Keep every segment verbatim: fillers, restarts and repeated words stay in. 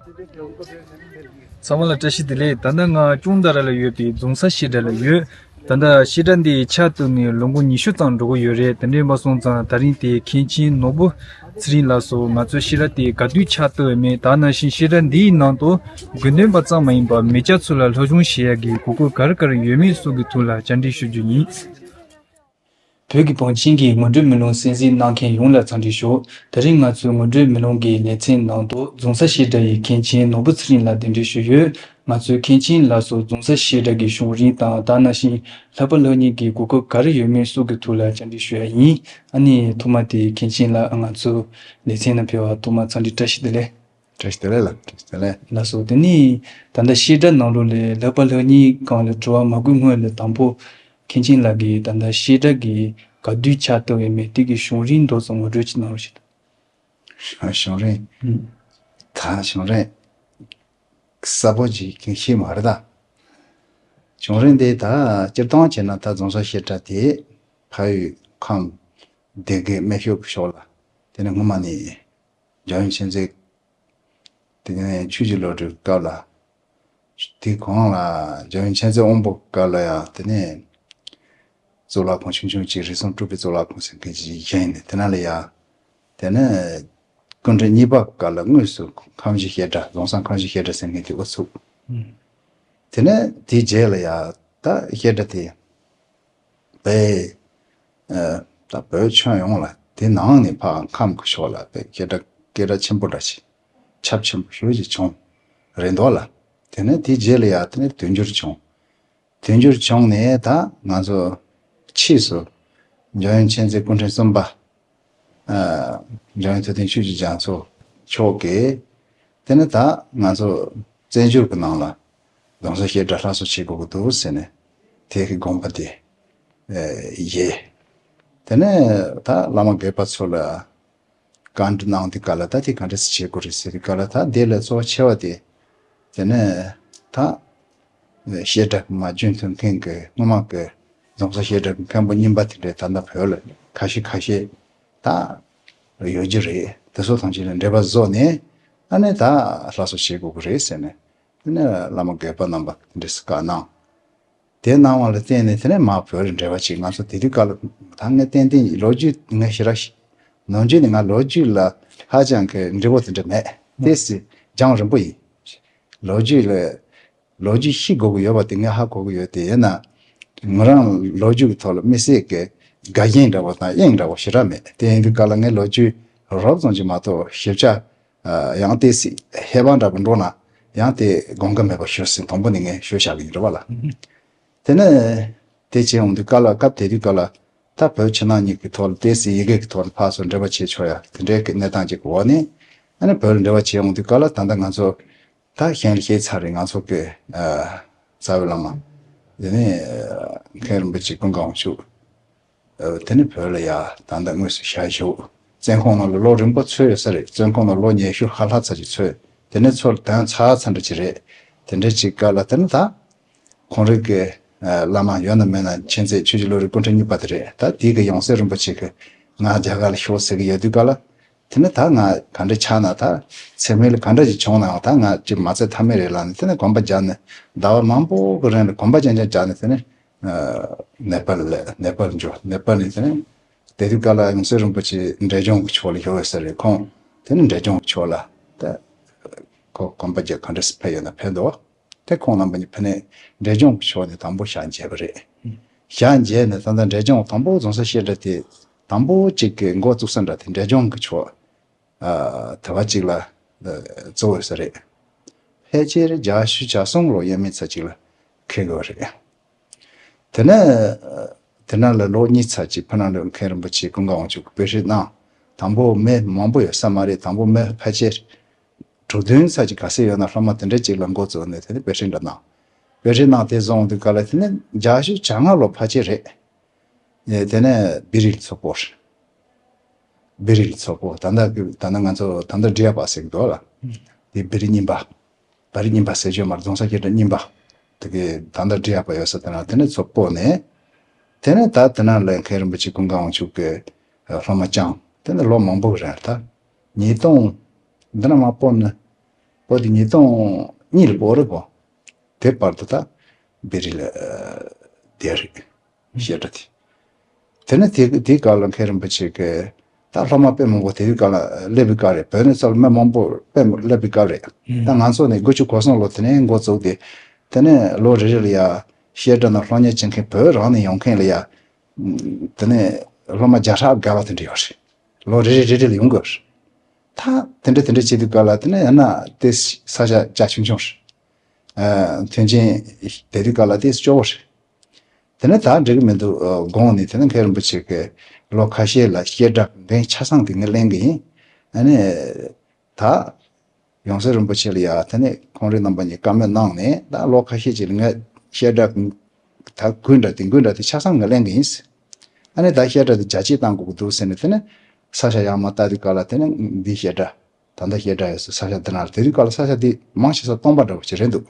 ཚང་མ་ལ་བཀྲ་ཤིས་བདེ་ལེགས། ད་ལྟ་ང་ཅུང་དྷ་ར་ལ་ཡོད་པའི་རྫོང་གསར་བཤད་གྲྭ་ལ་ཡོད། ད་ལྟ་བཤད་གྲྭ་འདི་ཆགས་བཏུབ་ནས་ལོ་ངོ་ཉི་ཤུ་ཙམ་འགྲོ་གི་ཡོད་རེད། དེ་འདྲ་ཡིན་པ་སོང་ཙང་ད་རིང་དེ་མཁན་ཆེན་ནོར་བུ་ཚེ་རིང་ལགས་སུ་ང་ཚོའི་བཤད་གྲྭ་དེ་ག་དུས་ཆགས་བཏུབ་ཡོད་མེད། ད་ནང་བཞིན་བཤད་གྲྭ་འདིའི་ནང་དུ་དགོན་སྡོད་པ་ཙམ་མ་ཡིན་པར་མི་སྐྱ་ཚོ་ལ་སློབ་སྦྱོང་བྱེད་ཡག་གི་གོ་སྐབས་ག་རེ་ག་རེ་ཡོད་མེད་སོགས་ཀྱི་ཐོག་ལ་བཅར་འདྲི་ཞུ་རྒྱུ་ཡིན། བོད་ཀྱི་བང་ཆེན་གྱི་ངོ་སྤྲོད་མེ་ལོང་གསན་གཟིགས་གནང་མཁན་ཡོངས་ལ་འཚམས་འདྲི་ཞུ། དེ་རིང་ང་ཚོའི་ངོ་སྤྲོད་མེ་ལོང་གི་ལེ་ཚན་ནང་དུ་རྫོང་གསར་བཤད་གྲྭ་ཡི་མཁན་ཆེན་ནོར་བུ་ཚེ་རིང་ལགས་གདན་འདྲེན་ཞུས་ཡོད། ང་ཚོའི་མཁན་ཆེན་ལགས་སུ་རྫོང་གསར་བཤད་གྲྭ་གི་བྱུང་རིམ་དང་ད་ནང་བཞིན་ལྷག་པ་ལྷག་གཉིས་ཀྱི་གོ་སྐབས་ག་རེ་ཡོད་མེད་སོགས་ཀྱི་ཐོག་ལ་བཅར་འདྲི་ཞུ་ཡ་ཡིན། ཨ་ནི་ཐོག་མ་དེ་མཁན་ཆེན་ལགས་ང་ཚོའི་ལེ་ཚན་ནང་ཕེབས་པར་ཐོག་མར་འཚམས་འདྲི་བཀྲ་ཤིས་བདེ་ལེགས། བཀྲ་ཤིས་བདེ་ལེགས་ལགས། བཀྲ་ཤིས་བདེ་ལེགས། ལགས་སོ། དེ་ནས་ད་ལྟ་བཤད་གྲྭ་ནང་ལོགས་ལ་ལྷག་པ་ལྷག་གཉིས་སྒང་ལ་དྲི་བ་མ་འགོད་སྔོན་ལ་དང་པོ་མཁན་ཆེན་ལགས་ཀྱིས་ད་ལྟ་བཤད་གྲྭ་གི་ག་དུས་ཆགས་བསྡད་ཡོད་མེད་དེ་གི་བྱུང་རིམ་མདོ་ཙམ་ངོ་སྤྲོད་ཅིག་གནང་རོགས་ཞུ། བྱུང་རིམ། ཨུམ། ད་བྱུང་རིམ་གསལ་པོ་ཅིག་ཤེས་མ་རེད་ད། བྱུང་རིམ་དེ་ད་སྤྱིར་བཏང་བྱས་ན་ད་རྫོང་གསར་བཤད་གྲྭ་དེ་ཕ་ཡུལ་ཁམས་སྡེ་དགེ་སྨད་ཤོད་ཀྱི་ཕྱོགས་ལ། དེ་ནས་སྔོན་མ་ནས་འཇམ་དབྱངས་མཁྱེན་བརྩེ། དེ་ནས་ཆོས་ཀྱི་བློ་གྲོས་སྐབས་ལ། དེ་གོང་ལ་འཇམ་དབྱངས་མཁྱེན་བརྩེ་དབང་པོ་སྐབས་ལ་ཡང་དེ་ནས་གཙུག་ལག་ཁང་ཆུང་ཆུང་ཅིག་རིགས་གསུམ་སྤྲུལ་པའི་གཙུག་ལག་ཁང་ཟེར་མཁན་ཅིག་བཞེངས་ནས་དེ་ན་ལ་ཡང་། དེ་ནས་སྐུ་ཕྲེང་གཉིས་པ་སྐབས་ལ་དངོས་སུ་ཁམས་བཞི་བཤད་གྲྭ་རྫོང་གསར་ཁམས་བཞི་བཤད་གྲྭ་ཟེར་མཁན་དེ་དབུ་ཚུགས། དེ་ནས་དེའི་རྗེས་ལ་ཡང་ད་བཤད་གྲྭ་དེ། བོད། ཨ། ད་བོད་ཁྱོན་ཡོངས་ལ་དེ་ནང་ནས་ཕར་ཁམས་ཀྱི་ཕྱོགས་ལ་བོད་སྐད་གྲགས་སྐད་གྲགས་ཆེན་པོ་འདྲ་ཞིག་ཁྱབ་ཆེན་པོ་ཞེ་ཅིག་བྱུང་རེད་འདུག་ལ། དེ་ནས་དེའི་རྗེས་ལ་ཡང་དེ་ནས་དུས་འགྱུར་བྱུང་། དུས་འགྱུར་བྱུང་ནས་ད་ང་ཚོ་ཕྱིས་སུ་འཇམ་དབྱངས་མཁྱེན་བརྩེ་སྐུ་ཕྲེང་གསུམ་པ། ཨ། འཇམ་དབྱངས་ཐུབ་བསྟན་ཆོས་ཀྱི་རྒྱ་མཚོ་མཆོག་གིས། དེ་ནས་ད་ང་ཚོ་བཙན་བྱོལ་གྱི་ནང་ལ་རྫོང་གསར་བཤད་གྲྭ་སླར་གསོ་བྱེད་དགོས་ཀྱི་འདུག་ཟེར་ནས་དེ་གི་དགོངས་པ་དེ་ཨེ་བཞེས། དེ་ནས་ད་བླ་མ་དགོན་པ་ཚོ་ལ་བཀའ་འདྲི་གནང་དུས་སྐབས་ལ་ད་དེ་ག་འདྲ་སེ་བྱེད་དགོས་རེད་ཟེར་དུས་སྐབས་ལ་ད་དེ་ལ་གཙོ་ཆེ་བ་དེ་དེ་ནས་ད་བཤད་གྲྭ་མ་རྒྱུན་མཐུད་མཁན་གྱི་སྔོན་མ་གི་རྫོང་གསར་བཤད་གྲྭ་གི་མཁན་པོ་རྙིང་པ་དེ་འདྲས་ད་ལྟ་བོད་ལ་ཁ་ཤས་ཁ་ཤས། ད་ཡོད་རྒྱུ་རེད། དེ་ཚོ་ཐམས་ཅད་ལ་འབྲེལ་བ་བཟོས་ནས་ཨ་ནི་ད་སླར་གསོ་བྱེད་དགོས་ཀྱི་རེད་ཟེར་ནས་དེ་ནས་བླ་མ་དགོན་པ་རྣམ་པ་འདྲ་སེ་བཀའ་གནང་། དེ་གནང་བ་ལ་བརྟེན་ནས་དེ་ནས་མར་བོད་ལ་འབྲེལ་བ་བྱས། ང་ཚོ་དེ་དུས་སྐབས་ལ་ད་ངས་ཏན་ཏན་ལོ་རྒྱུས་ངས་ཞེ་དྲག་ཤེས། ནམ་རྒྱུན་ནས་ང་ལོ་རྒྱུས་ལ་ཧ་ཅང་གི་འབྲས་བུ་དེ་འདྲ་མེད། ཏོག་ཙམ་རྒྱང་རིང་པོ་ཡིན། ལོ་རྒྱུས་ལ། ལོ་རྒྱུས་ཤེས་དགོས་ཀྱི་ཡོད་པ་དེ་ངས་ཧ་གོ་གི་ཡོད་དེ། ཡིན་ན་ང་རང་ལོ་རྒྱུས་ཀྱི་ཐོག་ལ་དམིགས་བསལ་གྱི་དགའ་ཞེན་འདྲ་བོ་དང་དབྱིངས་འདྲ་བོ་ཞེ་དྲག་མེད། དེ་ཡིན་དུས་སྐབས་ལ་ངས་ལོ་རྒྱུས་རོབ་ཙམ་ཅིག་མ་གཏོགས་ཞིབ་ཆ་ཡང་ཏོག་ཙམ་ཧེ་བག་འདྲ་བོ་འགྲོ་ན་ཡང་དེ་དགོངས་ཀྱི་མེད་པ་ཞུ་ཟིན་དང་པོ་ནས་ངས་ཞུ་བཞག་གི་ཡིན་རེད་བ་ལ། དེ་ནས་དེ་བྱས་འོང་དུས་སྐབས་ལ་སྐབས་དེ་དུས་སྐབས་ལ་ད་བོད་ཕྱི་ནང་གཉིས་ཀྱི་ཐོག་ལ་ཏོག་ཙམ་ཡི་གེ་གི་ཐོག་ལ་ཕར་ཚུར་འབྲེལ་བ་བྱེད་ཆོག་ཡ་དེ་འདྲའི་གི་གནས་སྟངས་ཅིག་གི་འོག་ནས་ཨ་ནི་བོད་ལ་འབྲེལ་བ་བྱས་འོང་དུས་སྐབས་ལ་ད་ལྟ་ང་ཚོ། ད་གཞན་ལ་བཤད་ཚར་རེད། ང་ཚོ་གི་ཨ་རྩ་བའི་བླ་མ། དེ་ནས་ཨ་མཁན་རིན་པོ་ཆེ་ཀུན་དགའ་དབང་ཕྱུག་ཨ་དེ་ནས་བོད་ལ་ཡ་ད་ལྟ་དངོས་སུ་ཞལ་བཞུགས། བཙོན་ཁང་ནང་ལ་ལོ་རིང་པོ་འཚོས་ཡོད་ས་རེད། བཙོན་ཁང་ནང་ལོ་ཉི་ཤུ་ཧ་ལྷག་ཙམ་ཅིག་འཚོས། དེ་ནས་ཚུར་ཐོན་ཚར་ཚར་འདྲ་ཅིག་རེད། དེ་འདྲ་ཅིག་སྐབས་ལ་དེ་ནས་ད་ཁོང་རང་གི་ཨ་བླ་མ་ཡོད་ན་མེད་ན་མཁྱེན་བརྩེ་ཆོས་ཀྱི་བློ་གྲོས་སྐུ་ཕྲེང་གཉིས་པ་དེ་རེད། ད་དེ་གི་ཡང་སྲིད་རིན་པོ་ཆེ་གིས་ང་རྒྱ་གར་ལ་ཤོག་ཟེར་གི་ཡོད་དུས་སྐབས་ལ། དེ་ནས་ད་ང་ག་འདྲ་ཆགས་ན་ད་ཚེ་སྨད་ལ་ག་འདྲ་ཞིག་བྱུང་ནའང་ད་ང་ཅིག་མ་ཚད་ཐབས་མེད་རེད་ལབ་ནས་དེ་ནས་གོམ་པ་རྒྱག་ནས་ཟླ་བ་མང་པོ་གི་རིང་ལ་གོམ་པ་རྐྱང་རྐྱང་རྒྱག་ནས་དེ་ནས་ཨ་ནེ་པཱལ་ལ་ནེ་པཱལ་འབྱོར། ནེ་པཱལ་ནས་དེ་ནས་དེ་དུས་སྐབས་ལ་ཡང་སྲིད་རིན་པོ་ཆེ་འབྲས་ལྗོངས་ཀྱི་ཕྱོགས་ལ་ཡོད་ས་རེད། ཁོང་དེ་ནས་འབྲས་ལྗོངས་ཀྱི་ཕྱོགས་ལ་ད་ཁོ་གོམ་པ་རྒྱག་ག་འདྲ་སེ་ཕེབས་ཡོད་ན་ཕེབས་འདུག་དེ་ཁོང་རྣམ་པ་གཉིས་ཕ་ནས་འབྲས་ལྗོངས་ཀྱི་ཕྱོགས་ནས་དང་པོ་ཞལ་མཇལ་བ་རེད། ཞལ་མཇལ་ནས་ད་ལྟ་འབྲས་ལྗོངས་དང་པོ་རྫོང་གསར་བཤད་གྲྭ་དེ་དང་པོ་གཅིག་གི་འགོ་བཙུགས་ས་འདྲ་དེ་འབྲས་ལྗོངས་ཀྱི་ཕྱོགས་ཨ་དེ་བ་གཅིག་ལ་ཨ་གཙོ་བོ་ཡོད་ས་རེད། ཕལ་ཆེར་བརྒྱད་ཅུ་གྱ་གསུམ་ལོ་ཡས་མས་ཚད་ཅིག་ལ་འཁེལ་དགོས་རེད། དེ་ནས་དེ་ན་ལ་ལོ་གཉིས་ཚར་གཅིག་ཕ་ན་ལོ་མཁན་རིན་པོ་ཆེ་ཀུན་དགའ་དབང་ཕྱུག་གིས་དཔེ་ཁྲིད་གནང་། དང་པོ་མི་མང་པོ་ཡོད་ས་མ་རེད། དང་པོ་མི་ཕལ་ཆེར་དྲུག་བདུན་ཚར་གཅིག་ག་ཚད་ཡོད་ན་སློབ་མ་དེ་འདྲ་གཅིག་ལ་འགོ་བཙུགས་ནས་དེ་ནས་དཔེ་ཁྲིད་འདྲ་གནང་། དཔེ་ཁྲིད་གནང་དེ་བཟུང་དུས་སྐབས་ལ་དེ་ནས་བརྒྱད་ཅུ་གྱ་ལྔ་ལོ་ཕལ་ཆེར་རེད། དེ་ནས་བི་རི་ལ་ཚོགས་པོ་རེད། བི་རི་ལ་ཚོགས་པོ་ད་ལྟ་གི་ད་ལྟ་ང་ཚོ་ད་ལྟ་འབྲི་ཡག་པ་ཟེར་གི་འདུག་ལ། དེ་བི་རི་རྙིང་པ། བི་རི་རྙིང་པ་ཟེར་རྒྱུ་མ་རེད། རྫོང་གསར་བཤད་གྲྭ་རྙིང་པ། དེ་གི་ད་ལྟ་འབྲི་ཡག་པ་ཡོད་ས་དེ་ན་དེ་ནས་ཚོགས་པོ་ནས། དེ་ནས་ད་དེ་ན་ལ་མཁན་རིན་པོ་ཆེ་ཀུན་དགའ་དབང་ཕྱུག་གི་སློབ་མ་བསྐྱངས། དེ་ནས་ལོ་མང་པོ་གི་རིང་ད་ཉིས་སྟོང་འདི་ན་མ་སྤོ་ན། པོ་དེ་ཉིས་སྟོང་གཉིས་ལ་པོ་རེད་པོ། དེ་བར་དུ་ད་བེ་རི་ལ་བསྡད་རེད། བཤད་གྲྭ་དེ། དེ་ནས་དེ་དེའི་སྐབས་ལ་མཁན་རིན་པོ་ཆེ་གིས་ད་སློབ་མ་དཔེ་མང་པོ་དེ་དུས་སྐབས་ལ་སླེབས་པའི་སྐབས་རེད། བོད་ནས་ཚུར་མི་མང་པོ་དཔེ་སླེབས་པའི་སྐབས་རེད། ད་ང་ཚོ་ནས་དགུ་བཅུ་གོ་གསུམ་ལོ་དེ་ནས་འགོ་བཙུགས་ཏེ། དེ་ནས་ལོ་རེ་རེ་ལ་ཡ་བཤད་གྲྭ་ནང་སློབ་གཉེར་བྱེད་མཁན་བོད་རང་ནས་ཡོང་མཁན་ལ་ཡ། དེ་ནས་སློབ་མ་བརྒྱ་ཕྲག་བརྒལ་བ་དེ་འདྲ་ཡོད་རེད། ལོ་རེ་རེ་རེ་རེ་ལ་ཡོང་དགོས་རེད། ད་དེ་འདྲ་དེ་འདྲ་བྱེད་དུས་སྐབས་ལ་དེ་ནས་ཡང་ན་དེ་ས་ཆ་རྒྱ་ཆུང་ཆུང་རེད། ཨ། མཐུན་རྐྱེན་དེ་དུས་སྐབས་ལ་དེ་སྐྱོ་བོ་རེད། དེ་ནས་ད་འགྲིག་གི་མི་འདུག་ཨ། དགོངས་ནས་དེ་ནས་མཁན་རིན་པོ་ཆེ་གིས་ལོ་ཁ་ཤས་ལ་བཤད་གྲྭ་འགན་ཆ་ཚང་དེ་ངས་ལེན་གི་ཡིན། ཨ་ནི། ད། ཡང་སྲིད་རིན་པོ་ཆེ་ལ་ཡ་དེ་ནས་ཁོང་རང་རྣམ་པ་གཉིས་བཀའ་མོལ་གནང་ནས། ད་ལོ་ཁ་ཤས་ཅིག་ལ་ངས་བཤད་གྲྭ་ད་དགུན་འདྲ་དེ་དགུན་འདྲ་དེ་ཆ་ཚང་ངས་ལེན་གི་ཡིན། ཨ་ནི་ད་བཤད་གྲྭ་དེ་རྒྱ་སྐྱེད་གཏང་དགོས་ཀྱི་འདུག་ཟེར་ནས། དེ་ནས་ས་ཆ་ཡར་མར་བལྟ་དུས་སྐབས་ལ་དེ་ནས་འདི་བཤད་གྲྭ། ད་ལྟ་བཤད་གྲྭ་ཡོད་ས་ས་ཆ་འདི་ན་རེད། དེ་དུས་སྐབས་ལ་ས་ཆ་དེ་མང་ཆེ་ས་སྟོང་པ་འདྲ་བོ་ཅིག་རེད་འདུག་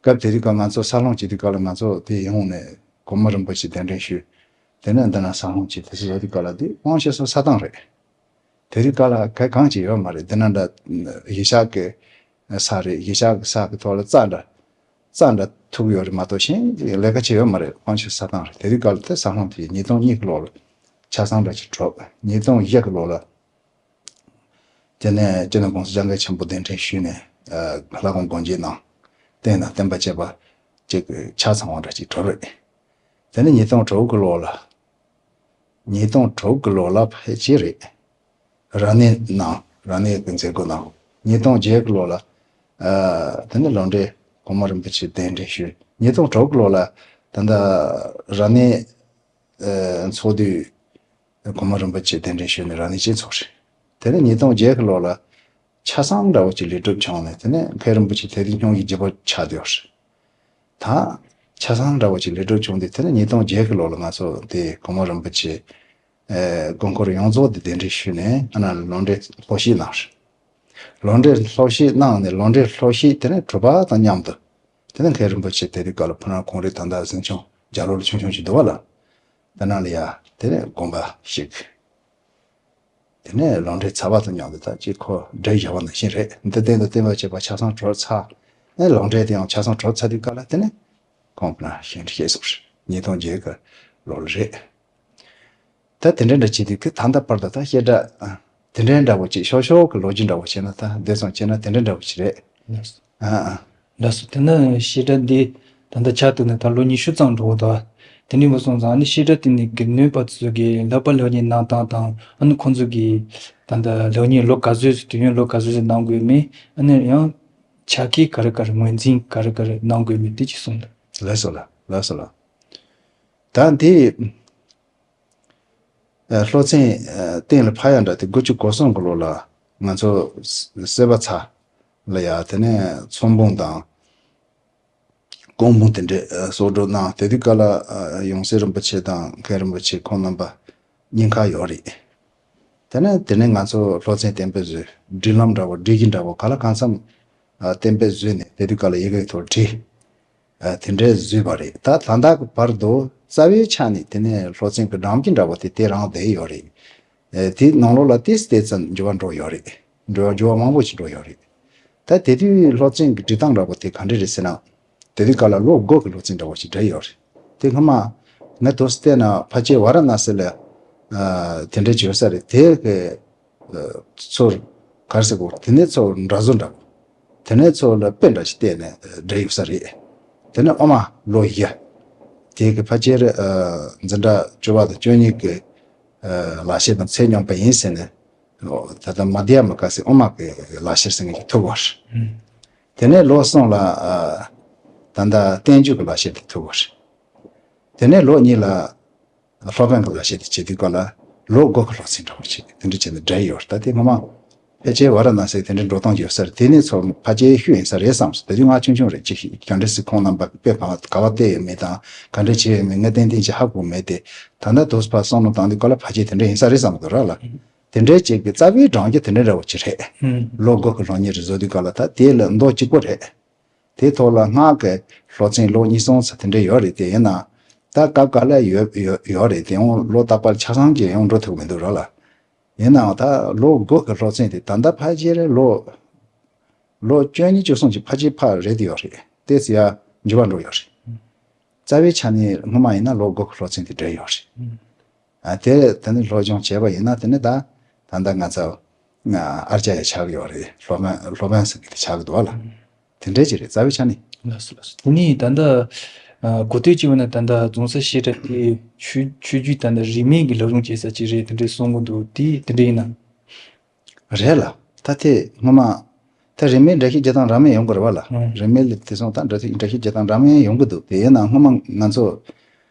སྐབས་དེ་དུས་སྐབས་ང་ཚོ་ས་སློང་བྱེད་དུས་སྐབས་ལ་ང་ཚོ་དེ་ཡོང་ནས་གོང་མ་རིན་པོ་ཆེ་གདན་འདྲེན་ཞུས། དེ་ནས་འདི་ན་ས་སློང་བྱེད་དེ་ཚོ་ཡོད་དུས་སྐབས་ལ་དེ་མང་ཆེ་ས་ས་ཐང་རེད། དེ་རིང་ག་ལ་ག་གང་ཅི་ཡོད་མ་རེད། འདི་ན་འདྲ་གཞིས་ཆགས་ཀྱི་ས་རེད། གཞིས་ཆགས་ཀྱི་ས་གི་ཐོག་ལ་རྩྭ་འདྲ་རྩྭ་འདྲ་ཐུག་ཡོད་རེད་མ་གཏོགས་གཞན་ལས་ཀ་ཅི་ཡོད་མ་རེད། ཕོན་ཆེ་ས་ཐང་རེད། དེ་རིང་ག་ལ་དེ་ས་སློང་དེ་ཉིས་སྟོང་གཉིས་ཀྱི་ལོ་ལ་ཆ་ཚང་འདྲ་ཅིག་གྲུབ། ཉིས་སྟོང་བཞི་གི་ལོ་ལ་དེ་ནས་སྤྱི་ནོར་༸གོང་ས་༸སྐྱབས་མགོན་ཆེན་པོ་གདན་འདྲེན་ཞུས་ནས་ལྷ་ཁང་སྒོ་འབྱེད་གནང་། རྟེན་དང་བརྟེན་པ་བཅས་པ་ཅིག་ཆ་ཚང་བ་འདྲ་ཅིག་གྲུབ་རེད། དེ་ནས་ཉིས་སྟོང་དྲུག་གི་ལོ་ལ། ཉིས་སྟོང་དྲུག་གི་ལོ་ལ་ཕལ་ཆེར་རེད། རབ་གནས་གནང་། རབ་གནས་ཀྱི་མཛད་སྒོ་གནང་། ཉིས་སྟོང་བརྒྱད་གི་ལོ་ལ། ཨ། དེ་ནས་ལམ་འབྲས་གོང་མ་རིན་པོ་ཆེ་གདན་འདྲེན་ཞུས། ཉིས་སྟོང་དྲུག་གི་ལོ་ལ་ད་ལྟ་རབ་གནས་ཚོགས་དུས་གོང་མ་རིན་པོ་ཆེ་གདན་འདྲེན་ཞུས་ནས་རབ་གནས་ཅིག་ཚོགས་རེད། དེ་ནས་ཉིས་སྟོང་བརྒྱད་གི་ལོ་ལ་ཆ་ཚང་འདྲ་བོ་ཅིག་ལེགས་གྲུབ་བྱུང་ནས། དེ་ནས་མཁན་རིན་པོ་ཆེ་དེ་དུས་སྙུང་གཞི་བརྗེ་པོ་ཆགས་བསྡད་ཡོད་རེད། ད་ཆ་ཚང་འདྲ་བོ་ཅིག་ལེགས་གྲུབ་བྱུང་སྟེ། དེ་ནས་ཉིས་སྟོང་བརྒྱད་གི་ལོ་ལ་ང་ཚོ་དེ་གོང་མ་རིན་པོ་ཆེ་ཨེ་དགོངས་སྐོར་ཡོངས་རྫོགས་དེ་གདན་འདྲེན་ཞུས་ནས། ཨ་ན་ལམ་འབྲས་སློབ་གཞི་གནང་། ལམ་འབྲས་སློབ་གཞི་གནང་ནས། ལམ་འབྲས་སློབ་གཞི་དེ་ནས་གྲུབ་པ་དང་མཉམ་དུ། དེ་ནས་མཁན་རིན་པོ་ཆེ་དེ་དུས་སྐབས་ལ་ཕུ་ནག་གངས་རི་ད་ལྟ་གཟིམ་ཆུང་རྒྱ་ལོ་ལ་ཆུང་ཆུང་ཞིག་འདུག་པ་ལ། དེ་ནང་ལ་ཡ་དེ་ནས་དགོངས་པ་ཞིག་དེ་ནས་ལམ་འབྲས་ཚར་བ་དང་མཉམ་དུ་ད་ཅིག་ཁོ་འབྲས་བཞག་པ་ནང་བཞིན་རེད། འདི་རྟེན་དང་བརྟེན་པ་བཅས་པ་ཆ་ཚང་གྲུབ་ཚར། ཨེ་ལམ་འབྲས་དེ་ཡང་ཆ་ཚང་གྲུབ་ཚར་དུས་སྐབས་ལ། དེ་ནས་གོང་ན་བཤད་འདི་བཤད་སོང་རེད། ཉིས་སྟོང་བརྒྱད་གི་ལོ་ལ་རེད། ད་དེ་འདྲ་འདྲ་བྱེད་དུས་ཀྱི་ད་ལྟ་བར་དུ་ད་བཤད་གྲྭ་དེ་འདྲ་འདྲ་བོ་ཅིག་ཤོག་ཤོག་གི་ལོ་རྒྱུས་འདྲ་བོ་བྱས་ན། ད་དེ་ཙམ་བྱས་ན་དེ་འདྲ་འདྲ་བོ་ཅིག་རེད། ཨ་ཨ། ལགས་སོ། དེ་ནི་བཤད་གྲྭ་འདི་ད་ལྟ་ཆགས་བསྡད་ནས་ད་ལོ་ཉི་ཤུ་ཙམ་འགྲོ་གི་འདུག་དེ་འདྲ་ཡིན་པ་སོང་ཙང་། ཨ་ནི་བཤད་གྲྭ་དེ་ནས་ཀྱི་ནུས་པ་ཚོ་གི་ལག་པ་ལག་གཉིས་གནང་སྟངས་དང་། ཨ་ནི་ཁོང་ཚོ་གི་ད་ལྟ་ལག་གཉིས་ལོ་ག་ཚོད་ཙམ། དུས་ཡུན་ལོ་ག་ཚོད་ཙམ་གནང་དགོས་མིན། ཨ་ནི་ཡང་ཆ་རྐྱེན་ག་རེ་ག་རེ། ངོས་འཛིན་ག་རེ་ག་རེ་གནང་དགོས་མིན་དེ་ཅིག་གསུངས་དང་། ལགས་སོ་ལགས། ལགས་སོ་ལགས། ད་འདི། ཨ། སློབ་ཚན་ཨ་གཏན་ལ་ཕབ་ཡག་འདྲ་དེ་དགུ་བཅུ་གོ་གསུམ་གི་ལོ་ལ་ང་ཚོ་སེ་བ་ཚ་ལ་ཡ་དེ་ནས་ཚོགས་འབུམ་དང་སྐུ་འབུམ་དེ་འདྲ་ཨ་གསོག་སྒྲུབ་གནང་། དེ་དུས་སྐབས་ལ་ཨ་ཡང་སྲིད་རིན་པོ་ཆེ་དང་མཁན་རིན་པོ་ཆེ་ཁོང་རྣམ་པ་གཉིས་ཀ་ཡོད་རེད། དེ་ནས་དེ་ནས་ང་ཚོ་སློབ་ཚན་གཏན་འབེབས་བཟོས། སྒྲིག་ལམ་འདྲ་བོ། སྒྲིག་གཞི་འདྲ་བོ་ག་ལ་གང་འཚམ་ཨ་གཏན་འབེབས་བཟོས་ནས། དེ་དུས་སྐབས་ལ་ཡི་གེའི་ཐོག་བྲིས། ཨ། དེ་འདྲའི་བཟོས་པ་རེད། ད་ད་ལྟ་གི་བར་དུ་རྩ་བའི་ཆ་ནས་དེ་ནས་སློབ་ཚན་གྱི་སྒྲོམ་གཞི་འདྲ་བོ་དེ་དེ་རང་བསྡད་ཡོད་རེད། ཨེ། དེའི་ནང་ལོགས་ལ་ཏོག་ཙམ་ཏོག་ཙམ་འགྱུར་བ་འགྲོ་ཡོད་རེད། འགྱུར་བ་འགྱུར་བ་མང་པོ་ཞིག་འགྲོ་ཡོད་རེད། ད་དེ་དུས་སློབ་ཚན་གྱི་སྒྲིག་སྟངས་འདྲ་བོ་དེ་ག་འདྲ་རེད་ཟེར་ན། དེ་དུས་སྐབས་ལ་ལོ་དགུ་གི་སློབ་ཚན་འདྲ་བོ་ཞིག་བསྒྲིགས་ཡོད་རེད། དེ་སྔོན་མ་ངས་འདུག་སེ་བལྟས་ན་ཕལ་ཆེར་ཝཱ་ར་ཎ་སི་ལ་ཨ་དེ་འདྲ་ཅིག་ཡོད་ས་རེད། དེ་གི་ཚོར་ག་རེ་ཟེར་དགོས། དེ་ནས་ཚོར་འདྲ་བཟོ་འདྲ་བོ། དེ་ནས་ཚོར་ལ་དཔེ་འདྲ་ཞིག་བལྟས་ནས་བསྒྲིགས་ཡོད་ས་རེད། དེ་ནས་ཨོ་མ་ལོ་བཞི། དེ་གི་ཕལ་ཆེར་ཨ་འཛིན་གྲྭ་བཅུ་པ་དང་བཅུ་གཉིས་ཀྱི་ཨ་ལག་ཤེས་དང་ཚད་སྙོམས་པ་ཡིན་ཟེར་ནས། ད་ལྟ་མ་དྷྱ་མ་ཀ་ཟེར། ཨོ་མ་གི་ལག་ཤེས་ཟེར་མཁན་ཞིག་ཐུག་ཡོད་རེད། དེ་ནས་ལོ་གསུམ་ལ་ཨ་ད་ལྟ་བསྟན་བཅོས་ཀྱི་ལག་ཤེས་དེ་ཐུག་ཡོད་རེད། དེ་ནས་ལོ་གཉིས་ལ་སློབ་དཔོན་གྱི་ལག་ཤེས་དེ་བྱེད་དུས་སྐབས་ལ་ལོ་དགུ་གི་སློབ་ཚན་འདྲ་བོ་བྱས། དེ་འདྲ་བྱས་ནས་བསྒྲིགས་ཡོད་རེད། ད་དེ་སྔོན་མ་ཕལ་ཆེར་ཝཱ་ར་ཎ་སི་དེ་འདྲའི་འགྲོ་སྟངས་ཡོད་ས་རེད། དེ་ནས་ཚོར་ཕལ་ཆེར་ཤུལ་ཡིན་ས་རེད་བསམ་སོང་། དེ་དུས་ང་ཆུང་ཆུང་རེད། ཅིག་ག་འདྲ་སེ་ཁོང་རྣམ་པ་དཔེ་ག་བ་ག་བ་བལྟས་ཡོད་མེད་དང་། ག་འདྲ་བྱས་ཡོད་མེད་ངས་ཏན་ཏན་ཅིག་ཧ་གོ་མེད་དེ། ད་ལྟ་འདུག་སེ་ཕར་བསམ་བློ་བཏང་དུས་སྐབས་ལ་ཕལ་ཆེར་དེ་འདྲ་ཡིན་ས་རེད་བསམ་འདུག་ར་ལ། དེ་འདྲའི་ཅིག་གི་རྩ་བའི་སྒྲོམ་གཞི་དེ་འདྲ་འདྲ་བོ་ཅིག་རེད། ལོ་དགུ་གི་སློབ་གཉེར་རེ་བཟོ་དུས་སྐབས་ལ་ད་དེ་ལ་མདོ་གཅིག་པོ་རེད། དེའི་ཐོག་ལ་སྔགས་ཀྱི་སློབ་ཚན་ལོ་གཉིས་གསུམ་ཙམ་དེ་འདྲ་ཡོད་རེད། དེ་ཡིན་ན་ད་སྐབས་འགའ་ལ་ཡོད་ཡོད་ཡོད་རེད། དེ་ཡང་ལོ་རྟག་པར་ཆ་ཚང་གཅིག་ཡང་འགྲོ་ཐུབ་མི་འདུག་ར་ལ། ཡིན་ནའང་ད་ལོ་དགུ་གི་སློབ་ཚན་དེ་ད་ལྟ་ཕལ་ཆེར་ལོ་ ལོ་བཅུ་གཉིས་བཅུ་གསུམ་གྱི་ཕལ་ཆེར་ཕར་རེད་དེ་ཡོད་རེད། ཏོག་ཙམ་ཡར་འགྱུར་བ་འགྲོ་ཡོད་རེད། རྩ་བའི་ཆ་ནས་སྔོན་མ་ཡིན་ན་ལོ་དགུ་གི་སློབ་ཚན་དེ་འགྲིག་ཡོད་རེད། ཨ་དེ་དེ་ནས་སློབ་སྦྱོང་བྱས་པ་ཡིན་ན་དེ་ནས་ད་ད་ལྟ་ང་ཚོ་ཨར་ཅ་ཡ་ཆགས་ཀྱི་ཡོད་རེད། སློབ་དཔོན་སློབ་དཔོན་ཟེར་གྱི་དེ་ཆགས་ཀྱི་འདུག་བ་ལ། དེ་འདྲས་ཅིག་རེད། རྩ་བའི་ཆ་ནས། ལགས་སོ་ལགས་སོ། དེ་ནས་ད་ལྟ་ཨ་གོ་ཐོས་ཅིག་བྱས་ན་ད་ལྟ་རྫོང་སར་བཤད་གྲྭ་དེ་ཆོས་ཆོས་བརྒྱུད་ད་ལྟ་རིས་མེད་ཀྱི་སློབ་སྦྱོང་བྱེད་ས་ཅིག་རེད་དེ་འདྲས་གསུང་གི་འདུག་དེ་དེ་འདྲས་ཡིན་ན། རེད་ལ། ད་དེ་སྔོན་མ་ད་རིས་མེད་འགྲེལ་བཤད་བྱེད་སྟངས་རིས་མེད་ཡོང་གི་རེད་བ་ལ། ཨང་། རིས་མེད་ལ་དེ་སོང་ད་འགྲེལ་བཤད་བྱེད་སྟངས་རིས་མེད་ཡོང་གི་འདུག་དེ་ཡིན་ན་སྔོན་མ་ང་ཚོ་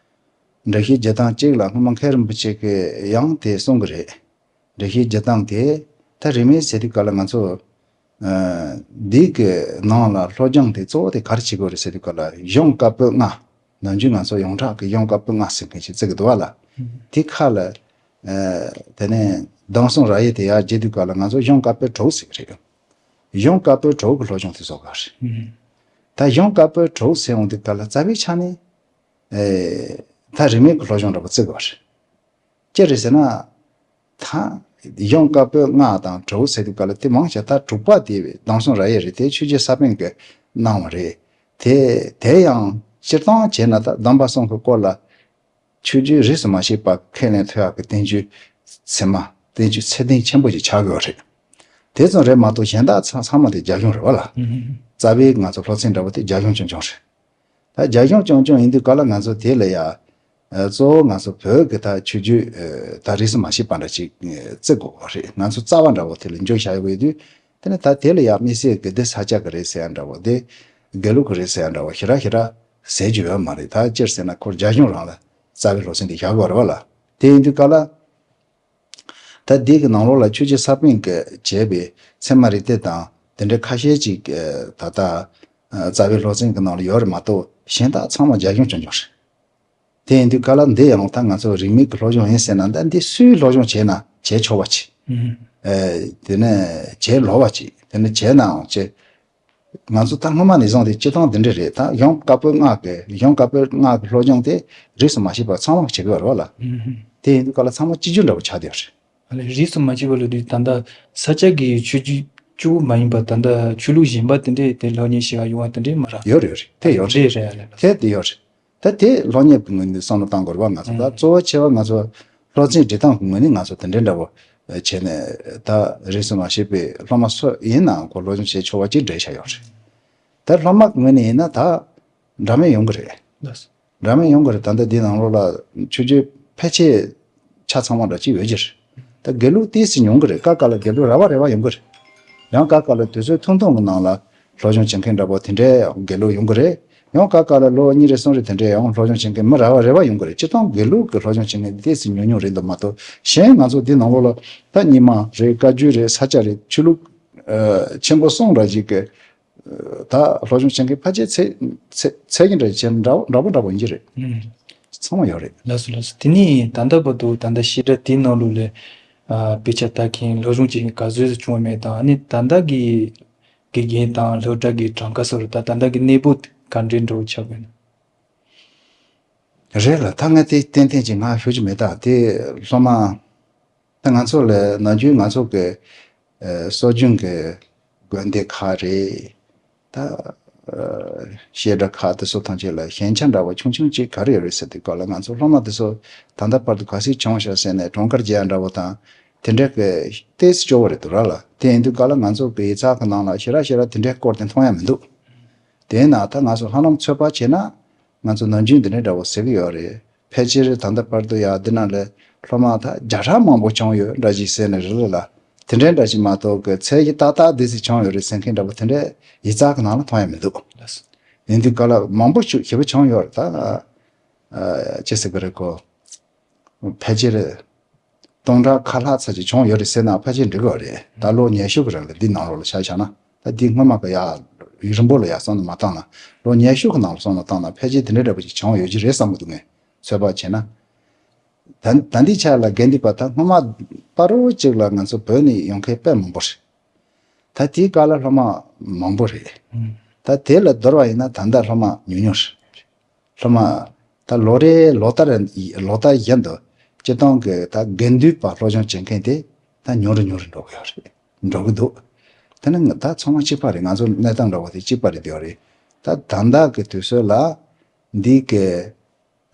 འགྲེལ་བཤད་བྱེད་སྟངས་གཅིག་ལ་སྔོན་མ་མཁན་རིན་པོ་ཆེ་གིས་ཡང་དེ་གསུང་གི་རེད། འགྲེལ་བཤད་བྱེད་སྟངས་དེ་ད་རིས་མེད་ཟེར་དུས་སྐབས་ལ་ང་ཚོ་ཨ་འདི་གི་ནང་ལ་སློབ་སྦྱོང་དེ་གཙོ་བོ་དེ་ག་རེ་བྱེད་དགོས་རེད་ཟེར་དུས་སྐབས་ལ་གཞུང་བཀའ་པོད་ལྔ། ནམ་རྒྱུན་ང་ཚོ་ཡོངས་གྲགས་ཀྱི་གཞུང་བཀའ་པོད་ལྔ་ཟེར་མཁན་ཞིག་བརྩི་གི་འདུག་བ་ལ། དེ་ཁ་ལ་ཨ་དེ་ནས་གདམས་གསུམ་རབ་དབྱེ་དེ་ཡར་རྒྱས་དུས་སྐབས་ལ་ང་ཚོ་གཞུང་བཀའ་པོད་དྲུག་ཟེར་གི་རེད། གཞུང་བཀའ་པོད་དྲུག་གི་སློབ་སྦྱོང་དེ་བཟོ་དགོས་རེད། ད་གཞུང་བཀའ་པོད་དྲུག་ཟེར་འོང་དུས་སྐབས་ལ་རྩ་བའི་ཆ་ནས་ཨེ་ད་རིས་མེད་ཀྱི་སློབ་སྦྱོང་འདྲ་པོ་བརྩི་དགོས་རེད། ཅི་རེད་ཟེར་ན། ད་གཞུང་བཀའ་པོད་ལྔ་དང་དྲུག་ཟེར་དུས་སྐབས་ལ་དེ་མང་ཆེ་ད་དྲུག་པ་དེ་བའི་གདམས་གསུམ་རབ་དབྱེ་རེད། དེ་ཆོས་རྗེ་ས་པཎ་གྱིས་གནང་བ་རེད། དེ་དེ་ཡང་སྤྱིར་བཏང་བྱས་ན་ད་གདམས་པ་གསུམ་གྱི་སྐོར་ལ་ཆོས་བརྒྱུད་རིས་སུ་མ་ཆད་པ་ཁས་ལེན་ཐུབ་ཡག་གི་བསྟན་བཅོས་ཚད་མ་བསྟན་བཅོས་ཚད་ལྡན་ཆེན་པོ་ཞིག་ཆགས་ཡོད་རེད། དེ་ཙམ་རེད་མ་གཏོགས་གཞན་དག་ཚང་ཚང་མ་དེ་རྒྱ་གཞུང་རེད་བ་ལ། རྩ་བའི་ང་ཚོ་སློབ་ཚན་འདྲ་པོ་དེ་རྒྱ་གཞུང་རྐྱང་རྐྱང་རེད། ད་རྒྱ་གཞུང་རྐྱང་རྐྱང་ཡིན་དུས་ག་ལ་ང་ཚོ་དེ་ལ་ཡ། ཨ་གཙོ་བོ་ང་ཚོ་བོད་ཀྱི་ད་ཆོས་བརྒྱུད་ཨ་ད་རིས་སུ་མ་ཆད་པ་འདྲ་ཅིག་ཨ་བརྩི་དགོས་པ་རེད། ང་ཚོ་རྩ་བ་འདྲ་བོ་དེ་ལ་འཇོག་བྱ་ཡོད་དུས། དེ་ནས་ད་དེ་ལ་ཡ་དམིགས་བསལ་གྱི་འདི་ས་སྐྱ་གི་རེད་ཟེར་ཡ་འདྲ་བོ་འདི་དགེ་ལུགས་ཀྱི་རེད་ཟེར་ཡ་འདྲ་བོ་ཞེ་དྲག་ཞེ་དྲག་ཟེར་རྒྱུ་ཡོད་མ་རེད། ད་སྤྱིར་ཟེར་ན་ཁོ་རྒྱ་གཞུང་རང་ལ་རྩ་བའི་སློབ་ཚན་འདི་བཞག་དགོས་རེད་བ་ལ། དེ་ཡིན་དུས་ག་ལ། ད་འདི་གི་ནང་ལོགས་ལ་ཆོས་རྗེ་ས་པཎ་གྱིས་བྱས་པའི་ཚད་མ་རིགས་གཏེར་དང་དེ་འདྲའི་ཁ་ཤས་ཅིག་ཨ་ད་ལྟ་ཨ་རྩ་བའི་སློབ་ཚན་གྱི་ནང་ལ་ཡོད་རེད་མ་གཏོགས་གཞན་དག་ཚང་མ་རྒྱ་གཞུང་རྐྱང་རྐྱང་རེད། དེ་ཡིན་དུས་ག་ལ་འདི་ཡང་ད་ང་ཚོ་རིས་མེད་ཀྱི་སློབ་སྦྱོང་ཡིན་ཟེར་ན་ད་འདི་སུའི་སློབ་སྦྱོང་བྱས་ན་བྱས་ཆོག་པ་ཅིག་ཨ་དེ་ནས་བྱས་ལོག་པ་ཅིག་དེ་ནས་བྱས་ནའང་བྱས། ང་ཚོ་ད་སྔོན་མ་ནས་བཟུང་སྟེ་སྤྱིར་བཏང་འདི་འདྲ་རེད། ད་གཞུང་བཀའ་པོད་ལྔ་གི་གཞུང་བཀའ་པོད་ལྔ་གི་སློབ་སྦྱོང་དེ་རིས་སུ་མ་ཆད་པར་ཚང་མ་བྱེད་དགོས་རེད་བ་ལ། དེ་ཡིན་དུས་ག་ལ་ཚང་མ་གཅིག་གྱུར་འདྲ་བོ་ཆགས་བསྡད་ཡོད་རེད། ཨ་ལས་རིས་སུ་མ་ཆད་པ་ལབ་དུས་ད་ལྟ་ས་སྐྱ་གི་ཆོས་བརྒྱུད་གཅིག་པུ་མ་ཡིན་པ་ད་ལྟ་ཆོས་ལུགས་གཞན་པ་དེ་འདྲས་དེ་སློབ་གཉེར་བྱེད་ག་ཡོང་བ་དེ་འདྲས་མ་རེད། ཡོད་རེད་ཡོད་རེད། དེ་ཡོད་རེད། རེད་རེད། ཨ་ལས་ལགས་སོ། དེ་དེ་ཡོད་རེད། ད་དེ་སློབ་གཉེར་གྱི་ངོས་ནས་བསམ་བློ་བཏང་དགོས་རེད་བ། ང་ཚོ་ད་གཙོ་བོ་ཆེ་བ་ང་ཚོ་སློབ་ཚན་སྒྲིག་སྟངས་ཀྱི་ངོས་ནས་ང་ཚོ་དེ་འདྲའི་འདྲ་བོ་བྱས་ནས་ད་རིས་སུ་མ་ཆད་པའི་སློབ་མ་སུ་ཡིན་ནའང་ཁོ་སློབ་སྦྱོང་བྱེད་ཆོག་པ་ཅིག་སྒྲིག་བྱས་ཡོད་རེད། ད་སློབ་མ་གི་ངོས་ནས་ཡིན་ན་ད་འདྲ་མིན་ཡོང་གི་རེད། འདྲ་མིན་ཡོང་གི་རེད། ད་ལྟ་འདི་ནང་ལོགས་ལ་ཆོས་བརྒྱུད་ཕལ་ཆེར་ཆ་ཚང་བ་འདྲ་ཅིག་ཡོད་ཀྱི་རེད། ད་དགེ་ལུགས་ཏོག་ཙམ་ཉུང་གི་རེད། ཀ་ཀ་ལ་དགེ་ལུགས་རེ་བ་རེ་བ་ཡོང་གི་རེད། ཡང་ཀ་ཀ་ལ་དུས་ཚོད་ཐུང་ཐུང་གི་ནང་ལ་སློབ་སྦྱོང་བྱེད་མཁན་འདྲ་པོ་དེ་འདྲའི་དགེ་ལུགས་ཡོང་གི་རེད། ཡང་ཀ་ཀ་ལ་ལོ་གཉིས་རེ་གསུམ་རེ་དེ་འདྲའི་ཡང་སློབ་སྦྱོང་བྱེད་མཁན་མི་རེ་བ་རེ་བ་ཡོང་གི་རེད། སྤྱིར་བཏང་དགེ་ལུགས་ཀྱི་སློབ་སྦྱོང་བྱེད་མཁན་ཏོག་ཙམ་ཉུང་ཉུང་རེད་འདུག་མ་གཏོགས། གཞན་ང་ཚོ་འདི་ནང་ལོགས་ལ་ད་རྙིང་མ་རེད། བཀའ་བརྒྱུད་རེད། ས་སྐྱ་རེད། ཆོས་ལུགས་ཨ་ཆེན་པོ་གསུམ་འདྲ་ཞིག་གི་ད་སློབ་སྦྱོང་བྱེད་མཁན་ཕལ་ཆེར་ཚད་ཚད་ཚད་ཀྱི་འདྲ་བྱས་འདྲ་འདྲ་པོ་འདྲ་པོ་ཡིན་གྱི་རེད། ཨུམ། ཚང་མ་ཡོད་རེད། ལགས་སོ་ལགས་སོ། དེ་ནས་ད་ལྟ་བར་དུ་ད་ལྟ་བཤད་གྲྭ་དེའི་ནང་ལོགས་ལ་ཨ་དཔེ་ཆ་ལྟ་མཁན་སློབ་སྦྱོང་བྱེད་མཁན་ག་ཚོད་ཙམ་བྱུང་བ་མེད་དང་། ཨ་ནི་ད་ལྟ་གི་དགེ་རྒན་དང་སློབ་གྲྭ་གི་གྲངས་ཀ་སོགས་ལ་ད་ད་ལྟ་གི་གནས་བབ་ག་འདྲའི་འདྲ་བོ་ཆགས་ཡོད་ན། རེད་ལ། ད་ངས་དེ་ཏན་ཏན་ཅིག་ང་ཞུ་རྒྱུ་མེད། ད་དེ་སློབ་མ། ད་ང་ཚོ་ལ་ནམ་རྒྱུན་ང་ཚོ་གི་ཨ་སྲོལ་རྒྱུན་གྱི་དགོན་སྡེ་ཁག་རེད། ད་ཨ་བཤད་གྲྭ་ཁག་དེ་ཚོ་ཐམས་ཅད་ལ་ཞན་ཆ་འདྲ་བོ་ཆུང་ཆུང་ཅིག་ག་རེ་ཡོད་རེད་ཟེར་དུས་སྐབས་ལ། ང་ཚོ་སློབ་མ་དེ་ཚོ་ད་ལྟ་བར་དུ་ག་ཚོད་བྱུང་ཤག་ཟེར་ནས་གྲངས་ཀར་བརྗེ་ཡ་འདྲ་བོ་དང་དེ་འདྲ་གི་ཏོག་ཙམ་སྐྱོ་བོ་རེད་འདུག་ར་ལ། དེ་ཡིན་དུས་སྐབས་ལ་ང་ཚོ་གི་ཡིག་ཚགས་ཀྱི་ནང་ལ་ཞེ་དྲག་ཞེ་དྲག་དེ་འདྲའི་སྐོར་དེ་མཐོང་ཡ་མི་འདུག་དེས་ན་ད་ང་ཚོ་ཧ་ལམ་ཚོད་དཔག་བྱས་ན། ང་ཚོ་ནམ་རྒྱུན་འདི་འདྲའི་འདྲ་བོ་ཟེར་གྱི་ཡོད་རེད། ཕལ་ཆེར་ད་ལྟ་བར་དུ་ཡ་འདི་ནང་ལ་སློབ་མ་ད་བརྒྱ་ཕྲག་མང་པོ་བྱུང་ཡོད་འདྲ་ཞིག་ཟེར་ནས་རེད་ལ། དེ་འདྲའི་འདྲ་ཞིག་མ་གཏོགས་གི་ཚད་གཞི་ཏག་ཏག་འདི་ཙམ་བྱུང་ཡོད་རེད་ཟེར་མཁན་འདྲ་བོ་དེ་འདྲའི་ཡིག་ཚགས་ཀྱི་ནང་ལ་མཐོང་ཡ་མི་འདུག་ལགས་སོ། ཡིན་དུས་ག་ལ་མང་པོ་ཞིག་ཞེ་པོ་བྱུང་ཡོད་རེད་ད། ཨ་ཅི་ཟེར་གི་རེད་གོ། ཕལ་ཆེར་སྟོང་ཕྲག་ཁ་ལྷག་ཙམ་ཅིག་བྱུང་ཡོད་རེད་ཟེར་ན་ཕལ་ཆེར་འགྲིག་གི་རེད། ད་ལོ་ཉི་ཤུ་གི་རིང་ལ་འདི་ནང་ལོགས་ལ་ཆ་བཞག་ན། ད་འདི་སྔོན་མ་གི་ཡ་རིང་པོ་ལ་ཡ་བསམ་བློ་མ་བཏང་ན། ལོ་ཉི་ཤུ་གི་ནང་ལ་བསམ་བློ་བཏང་ན་ཕལ་ཆེར་དེ་འདྲའི་འདྲ་པོ་ཅིག་བྱུང་ཡོད་ཀྱི་རེད་བསམ་གི་འདུག་ངས་ཚོད་དཔག་བྱས་ན། ད་ད་འདི་ཆ་ལ་དགེ་འདུན་པ་ད་སྔོན་མ་བར་དུ་གཅིག་ལ་ང་ཚོ་བོད་ནས་ཡོང་མཁན་དཔེ་མང་པོ་རེད། ད་དེའི་སྐབས་ལ་སློབ་མ་མང་པོ་རེད། ཨང་། ད་དེ་ལ་བསྡུར་བ་ཡིན་ན་ད་ལྟ་སློབ་མ་ཉུང་ཉུང་རེད། སློབ་མ་ད་ལོ་རེ་ལོ་ལྟར་ལོ་ལྟར་བཞིན་དུ་སྤྱིར་བཏང་གི་ད་དགེ་འདུན་པ་སློབ་སྦྱོང་བྱེད་མཁན་དེ་ད་ཉུང་རུ་ཉུང་རུ་འགྲོ་གི་ཡོད་རེད། འགྲོ་གི་འདུག་དེ་ནི་ད་ཚང་མ་གཅིག་པ་རེད། ང་ཚོ་གནས་སྟངས་འདྲ་བོ་དེ་གཅིག་པ་རེད་དེ་ཡོད་རེད། ད་ད་ལྟ་གི་དུས་ཚོད་ལ་འདི་གི་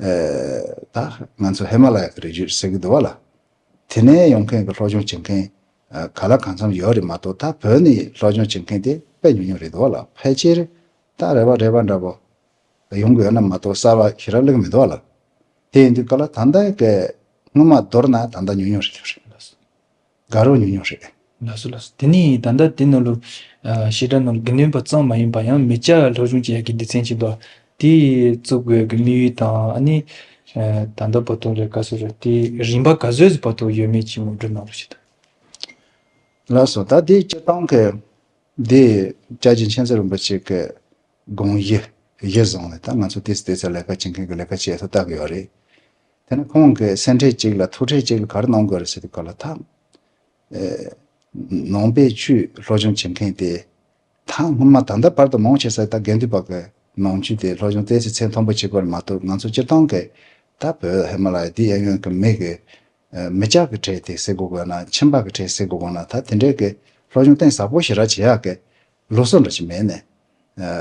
ཨེ་ད་ང་ཚོ་ཧི་མ་ལ་ཡ་གི་རི་རྒྱུད་ཟེར་གི་འདུག་བ་ལ། དེ་ནས་ཡོང་མཁན་གྱི་སློབ་སྦྱོང་བྱེད་མཁན་ཨ་ག་ལ་གང་འཚམ་ཡོད་རེད་མ་གཏོགས། ད་བོད་ནས་སློབ་སྦྱོང་བྱེད་མཁན་དེ་དཔེ་ཉུང་ཉུང་རེད་འདུག་བ་ལ། ཕལ་ཆེར་ད་རེ་བ་རེ་བ་འདྲ་བོ་ཡོང་གི་ཡོད་ན་མ་གཏོགས་གསར་བ་ཞེ་དྲག་སླེབས་མི་འདུག་བ་ལ། དེ་ཡིན་དུས་ག་ལ་ད་ལྟ་གི་སྔོན་མ་མདོར་ན་ད་ལྟ་ཉུང་ཉུང་རེད་ལབ་རེད། དགའ་རབ་ཉུང་ཉུང་རེད། ལགས་སོ་ལགས་སོ། དེ་ནས་ད་ལྟ་དེ་ནང་ལོ་ཨ་བཤད་གྲྭ་ནང་དགེ་འདུན་པ་ཙམ་མ་ཡིན་པ་ཡང་མི་སྐྱ་སློབ་སྦྱོང་བྱེད་ཡག་གི་སྡེ་ཚན་ཅིག་འདུག་དེ་བཙུགས་དགོས་ཀྱི་དམིགས་ཡུལ་དང་ཨ་ནི་ཨ་ད་ལྟ་བར་དུ་ལས་ཀ་སོ་རེད། དེ་རིམ་པ་ག་ཚོད་ཙམ་བར་དུ་ཡོད་མེད་ཅིག་ངོ་སྤྲོད་གནང་རོགས་ཞུ་དང་། ལགས་སོ། ད་དེ་སྤྱིར་བཏང་གི་འདི་སྐྱབས་རྗེ་མཁྱེན་བརྩེ་རིན་པོ་ཆེ་གི་དགོངས་གཞི་གཞི་བཟུང་ནས་ད་ང་ཚོ་ཏོག་ཙམ་ཏོག་ཙམ་ལས་ཀ་བྱེད་མཁན་གྱི་ལས་ཀ་བྱེད་ཐུབ་ལྟ་གི་ཡོད་རེད། དེ་ནས་ཁོང་གི་སེམས་ཁྲལ་གཅིག་ལ་ཐུགས་ཁྲལ་གཅིག་ལ་ག་རེ་གནང་དགོས་རེད་ཟེར་དུས་ག་ལ་ད། ཨེ་ནང་པའི་ཆོས་སློབ་སྦྱོང་བྱེད་མཁན་དེ་ད་སྔོན་མ་ད་ལྟ་བར་དུ་མང་ཆེ་ས་ད་དགེ་འདུན་པ་གི་ནང་ཆོས་དེ་སློབ་སྦྱོང་ཏོག་ཙམ་ཚད་མཐོན་པོ་བྱེད་དགོས་རེད་མ་གཏོགས། ང་ཚོ་སྤྱིར་བཏང་གི་ད་བོད་ཧི་མ་ལ་ཡ་འདི་གཡས་གཡོན་གྱི་མི་གི་ཨེ་མི་སྐྱ་གི་གྲས་དེ་ཟེར་དགོས་དགོས་ན། ཁྱིམ་པ་གི་གྲས་ཟེར་དགོས་དགོས་ན། ད་དེ་འདྲའི་གི་སློབ་སྦྱོང་གཏིང་ཟབ་པོ་ཞེ་དྲག་བྱེད་ཡག་གི་ལུགས་སྲོལ་འདྲ་ཞིག་མེད་ནས། ཨ་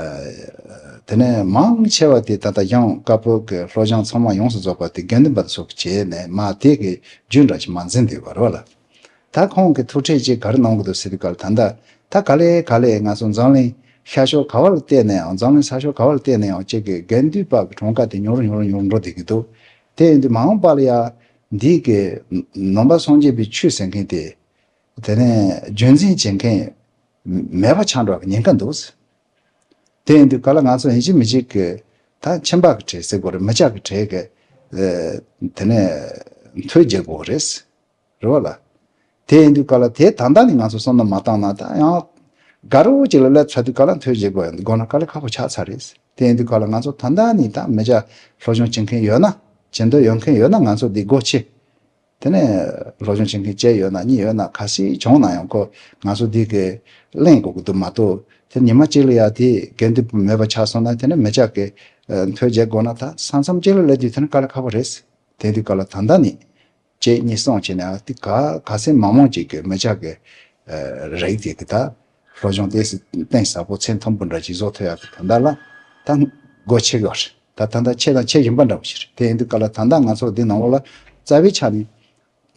དེ་ནས་མང་ཆེ་བ་དེ་ད་ལྟ་ཡང་བཀའ་པོད་ཀྱི་སློབ་སྦྱོང་ཚང་མ་ཡོངས་སུ་རྫོགས་པ་དེ་དགེ་འདུན་པ་ཚོ་གིས་བྱས་ནས་མ་དེ་གི་རྒྱུན་འདྲ་ཞིག་མ་འཛིན་བསྡད་པ་རེད་བ་ལ། ད་ཁོང་གིས་ཐུགས་ཁྲལ་ཅིག་ག་རེ་གནང་གི་འདུག་ཟེར་དུས་ག་ལ་ད་ལྟ་ད་ག་ལེ་ག་ལེ་ང་ཚོ་འཛམ་གླིང་ཤར་ཕྱོགས་ག་བ་ལ་བལྟས་ནའང་འཛམ་གླིང་ས་ཕྱོགས་ག་བ་ལ་བལྟས་ནའང་གཅིག་གི་དགེ་འདུན་པ་གི་གྲངས་ཀ་དེ་ཉུང་རུ་ཉུང་རུ་ཉུང་རུ་འགྲོ་བསྡད་ཀྱི་འདུག་དེ་ཡིན་དུས་མ་འོངས་པ་ལ་ཡ་འདི་གི་ནང་པ་སངས་རྒྱས་པའི་ཆོས་ཟེར་མཁན་དེ། དེ་ནས་རྒྱུན་འཛིན་བྱེད་མཁན་མེད་པ་ཆགས་འགྲོ་བའི་ཉེན་ཁ་འདུག་དེ་ཡིན་དུས་ག་ལ་ང་ཚོ་ཡིན་གཅིག་མིན་གཅིག་གི་ད་ཁྱིམ་པ་གི་གྲས་ཟེར་དགོས་རེད། མི་སྐྱ་གི་གྲས་གི་ཨེ་དེ་ནས་ཐོ་བརྒྱབ་དགོས་རེད། རེད་བ་ལ། དེ་ཡིན་དུས་ག་ལ་དེ་ད་ལྟ་ནས་ང་ཚོ་བསམ་བློ་མ་བཏང་ན་ད་ཡང་དགའ་རབ་ཅིག་ལ་སླེབས་ཚར་དུས་ག་ལ་ཐོ་བརྒྱབ་དགོས་ཡོད་དགོས་ན་དཀའ་ལས་ཁག་པོ་ཆགས་ཚར་རེད། དེ་ཡིན་དུས་ག་ལ་ང་ཚོ་ད་ལྟ་ནས་ད་མི་སྐྱ་སློབ་སྦྱོང་བྱེད་མཁན་ཡོད་ན། བྱེད་འདོད་ཡོད་མཁན་ཡོད་ན་ང་ཚོ་འདི་སྒོ་ཕྱེ། དེ་ནས་སློབ་སྦྱོང་བྱེད་མཁན་བཅས་ཡོད་ན་གཉིས་ཡོད་ན་ག་སྲིད་བྱུང་ན་ཡང་ཁོ་ང་ཚོ་འདི་གི་གླེང་དགོས་ཀྱི་འདུག་མ་གཏོགས། དེ་ཉི་མ་གཅིག་ལ་ཡ་དེ་དགེ་འདུན་པ་མེད་པ་ཆགས་སོང་ན་དེ་ནས་མི་སྐྱ་གི་ཨ་ཐོ་བརྒྱབ་དགོས་ན་ད་ས་མཚམས་གཅིག་ལ་སླེབས་དུས་དེ་ནས་དཀའ་ལས་ཁག་པོ་རེད། དེ་དུས་ག་ལ་ད་ལྟ་ནས་གཅིག་གཉིས་གསུམ་བྱས་ནས་ཨ་དེ་ག་ག་ཚད་མང་མང་ཅིག་གི་མི་སྐྱ་གི་ཨ་རིགས་དེ་གི་ད་སློབ་སྦྱོང་ཏོག་ཙམ་གཏིང་ཟབ་པོ་ཚད་མཐོན་པོ་འདྲ་ཅིག་བཟོ་ཐུབ་ཡག་གི་ད་ལྟ་ལ་ད་སྒོ་ཕྱེ་དགོས་རེད། ད་ད་ལྟ་ཕྱེ་དང་ཕྱེ་བཞིན་པ་འདྲ་བོ་ཞིག་རེད། དེ་ཡིན་དུས་ག་ལ་ད་ལྟ་ང་ཚོ་འདི་ནང་ལོགས་ལ་རྩ་བའི་ཆ་ནས་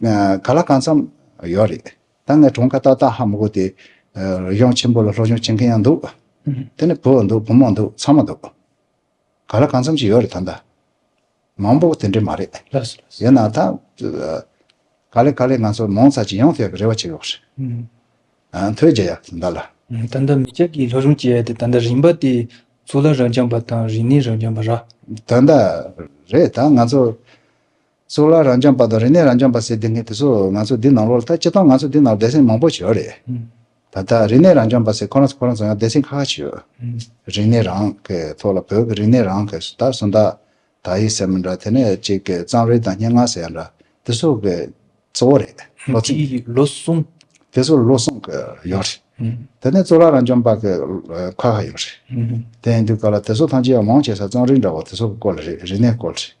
ཨ་ག་ལ་གང་འཚམ་ཡོད་རེད། ད་ངས་གྲངས་ཀ་ཏག་ཏག་ཧ་མི་གོ་སྟེ། ཨ་གཞུང་ཆེན་པོ་ལ་སློབ་སྦྱོང་བྱེད་མཁན་ཡང་འདུག་དེ་ནས་བུ་འདུག་བུ་མོ་འདུག་ཚང་མ་འདུག་ག་ལ་གང་འཚམ་ཞིག་ཡོད་རེད་ད་ལྟ། མང་པོ་དེ་འདྲས་མ་རེད། ལགས་སོ་ལགས་སོ། ཡིན་ན་ད་ག་ལེ་ག་ལེ་ང་ཚོ་མང་ཙམ་ཅིག་ཡོང་ཐུབ་པའི་རེ་བ་བྱེད་ཡོད་རེད། ཨ་ཐོས་རྒྱ་ཡག་ད་ལ། ད་ལྟ་མི་སྐྱ་གི་སློབ་སྦྱོང་བྱེད་ཡ་དེ་ད་ལྟ་རིམ་པ་དེ་གཙུག་ལག་རབ་འབྱམས་པ་དང་རིག་གནས་རབ་འབྱམས་པ་ར། ད་ལྟ་རེད། ད་ང་ཚོ་གཙུག་ལག་རབ་འབྱམས་པ་དང་རིག་གནས་རབ་འབྱམས་པ་ཟེར་དེ་ངས་དེ་ཚོ་ང་ཚོ་འདི་ནང་ལོགས་ལ་ད་སྤྱིར་བཏང་ང་ཚོ་འདི་ནང་སྡེ་ཚན་མང་པོ་ཞིག་ཡོད་རེད། ད་ལྟ་རིག་གནས་རབ་འབྱམས་པ་ཟེར་ཁོ་རང་ཚོ་ཁོ་རང་ཚོ་ཡང་སྡེ་ཚན་ཁག་ཁག་ཅིག་ཡོད། རིག་གནས་རང་གི་ཐོག་ལ་བོད་ཀྱི་རིག་གནས་རང་གི་ད་སུམ་རྟགས། དག་ཡིག་ཟེར་མི་འདྲ། དེ་ནས་གཅིག་གི་རྩོམ་རིག་དང་སྙན་ངག་ཟེར་ཡ་འདྲ། དེ་ཚོ་གི་གཙོ་བོ་རེད། ལོ་ཚིགས། དེ་ལོ་གསུམ། དེ་ཚོ་ལོ་གསུམ་གི་ཡོད་རེད། དེ་ནས་གཙུག་ལག་རབ་འབྱམས་པ་གི་ཁག་ཁག་ཡོད་རེད། དེ་ཡིན་དུས་ག་ལ་དེ་ཚོ་ཐམས་ཅད་ཡང་མང་ཆེ་ས་རྩོམ་རིག་འདྲ་བོ་དེ་ཚོ་གི་སྐོར་ལ་རེད། རིག་གནས་སྐོར་རེད།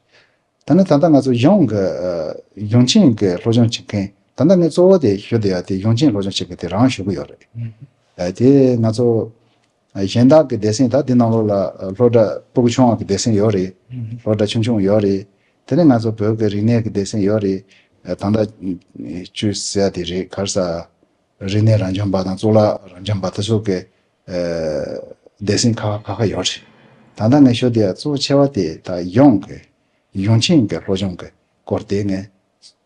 ད་ནི་ད་ལྟ་ང་ཚོ་གཞུང་གི་གཞུང་ཆེན་གི་སློབ་སྦྱོང་བྱེད་མཁན། ད་ལྟ་ངས་གཙོ་བོ་དེ་ཞུ་བསྡད་ཡ་དེ་གཞུང་ཆེན་སློབ་སྦྱོང་བྱེད་མཁན་དེ་རང་ཞུ་གི་ཡོད་རེད། དེ་ང་ཚོ་གཞན་དག་གི་སྡེ་ཚན་ད་འདི་ནང་ལོགས་ལ་སློབ་གྲྭ་སྤུ་གུ་ཆུང་བ་གི་སྡེ་ཚན་ཡོད་རེད། སློབ་གྲྭ་ཆུང་ཆུང་ཡོད་རེད། དེ་ནས་ང་ཚོ་བོད་ཀྱི་རིག་གནས་ཀྱི་སྡེ་ཚན་ཡོད་རེད། ད་ལྟ་བཅུ་ཟེར་ཡ་དེ་རེད། ག་རེ་ཟ། རིག་གནས་རབ་འབྱམས་པ་དང་གཙུག་ལག་རབ་འབྱམས་པ་དེ་ཚོ་གི་སྡེ་ཚན་ཁག་ཁག་ཁག་ཡོད་རེད། ད་ལྟ་ངས་ཞུ་བསྡད་ཡ་གཙོ་ཆེ་བ་དེ་ད་གཞུང་གི་གཞུང་ཆེན་གྱི་སློབ་སྦྱོང་གི་སྐོར་དེ་ངས་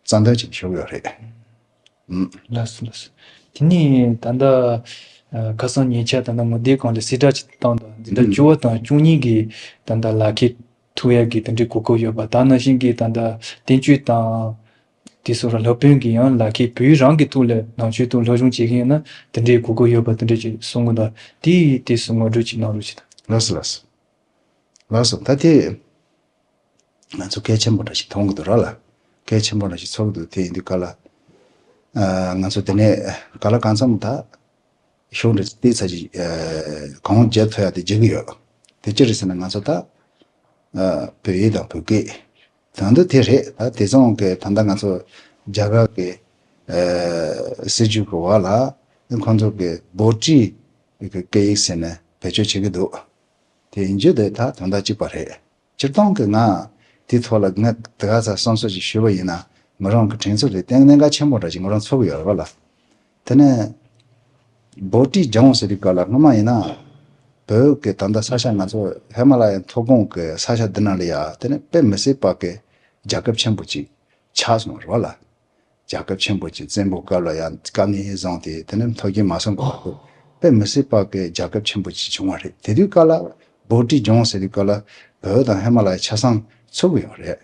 རྩ་འདོན་ཅིག་ཞུ་གི་ཡོད་རེད། ལགས་སོ་ལགས་སོ། དེ་ནས་ད་ལྟ་ཨ་ཁ་སང་ཉེ་ཆར་ད་ལྟ་ངོ་དེབ་སྒང་ལ་གསལ་བསྒྲགས་ཅིག་བཏང་འདུག་འཛིན་གྲྭ་བཅུ་པ་དང་བཅུ་གཉིས་ཀྱི་ད་ལྟ་ལག་ཁྱེར་ཐོབ་ཡག་གི་དེ་འདྲའི་གོ་སྐབས་ཡོད་པ། ད་ནང་བཞིན་གྱི་ད་ལྟ་བསྟན་བཅོས་དང་དེ་སོགས་ལ་སློབ་དཔོན་གྱི་ཡང་ལག་ཁྱེར་བོད་ཡིག་རང་གི་ཐོག་ལ་ནང་ཆོས་ཐོག་སློབ་སྦྱོང་བྱེད་མཁན་ཡིན་ན་དེ་འདྲའི་གོ་སྐབས་ཡོད་པ་དེ་འདྲ་ཅིག་གསུང་གི་འདུག་དེའི་དུས་སུ་ངོ་སྤྲོད་ཅིག་གནང་རོགས་བྱེད་དང་། ལགས་སོ་ལགས་སོ། ལགས་སོ། ད་དེ་ང་ཚོ་གལ་ཆེན་པོ་འདྲ་ཞིག་མཐོང་གི་འདུག་ར་ལ། གལ་ཆེན་པོ་འདྲ་ཞིག་ཚོར་གི་འདུག་དེ་ཡིན་དུས་ག་ལ་ཨ་ང་ཚོ་དེ་ནས་ག་ལ་གང་འཚམ་ད་ཤུགས་འདྲ་ཏིག་ཙམ་ཅིག་ཨ་གང་བརྒྱབ་ཐུབ་ཡ་དེ་བརྒྱབ་གི་ཡོད། དེ་ཅི་རེད་ཟེར་ན་ང་ཚོ་ད་ཨ་བོད་ཡིག་དང་བོད་སྐད་དོན་དུ་དེ་རེད། ད་དེ་ཚང་གི་ད་ལྟ་ང་ཚོ་རྒྱ་གར་གི་ཨ་སྲིད་ཇུས་ཀྱི་འོག་ལ་ ཁོང་ཚོ་གི་བྷོ་ཊི་གི་སྐད་ཡིག་ཟེར་ནས་བེད་སྤྱོད་བྱེད་ཀྱི་འདུག་དེ་ཡིན་རྒྱུ་དེ་ད་དོན་དག་གཅིག་པ་རེད། སྤྱིར་བཏང་གི་ང་དེའི་ཐོག་ལ་ང་དེ་ག་ཚ་བསམ་ཚུལ་ཅིག་ཞུས་པ་ཡིན་ན་ང་རང་གི་དྲན་ཚུལ་རེད། དེ་གནད་འགག་ཆེན་པོ་འདྲ་ཅིག་ང་རང་ཚོར་གི་ཡོད་རེད་བ་ལ། དེ་ནས་བྷོ་ཊི་ལྗོངས་ཟེར་དུས་སྐབས་ལ་སྔོན་མ་ཡིན་ན་བོད་ཀྱི་ད་ལྟ་ས་ཆ་ང་ཚོ་ཧི་མ་ལ་ཡའི་མཐོ་སྒང་གི་ས་ཆ་འདི་ནང་ལ་ཡ་དེ་ནས་དཔེ་མི་སྲིད་པ་གི་རྒྱལ་ཁབ་ཆེན་པོ་ཅིག་ཆགས་སོང་རེད་བ་ལ། རྒྱལ་ཁབ་ཆེན་པོ་ཅིག་བཙན་པོའི་སྐབས་ལ་ཡང་བཀའ་མོལ་བཟང་སྟེ་དེ་ནས་མཐོ་རྒྱུགས་མ་སོང་གོང་དུ་དཔེ་མི་སྲིད་པ་གི་རྒྱལ་ཁབ་ཆེན་པོ་ཅིག་བྱུང་བ་རེད། དེ་དུས་སྐབས་ལ་བྷོ་ཊི་ལྗོངས་ཟེར་དུས་སྐབས་ལ་བོད་དང་ཧི་མ་ལ་ཡའི་ཆ་ཚང་ཚུགས་ཡོད་རེད།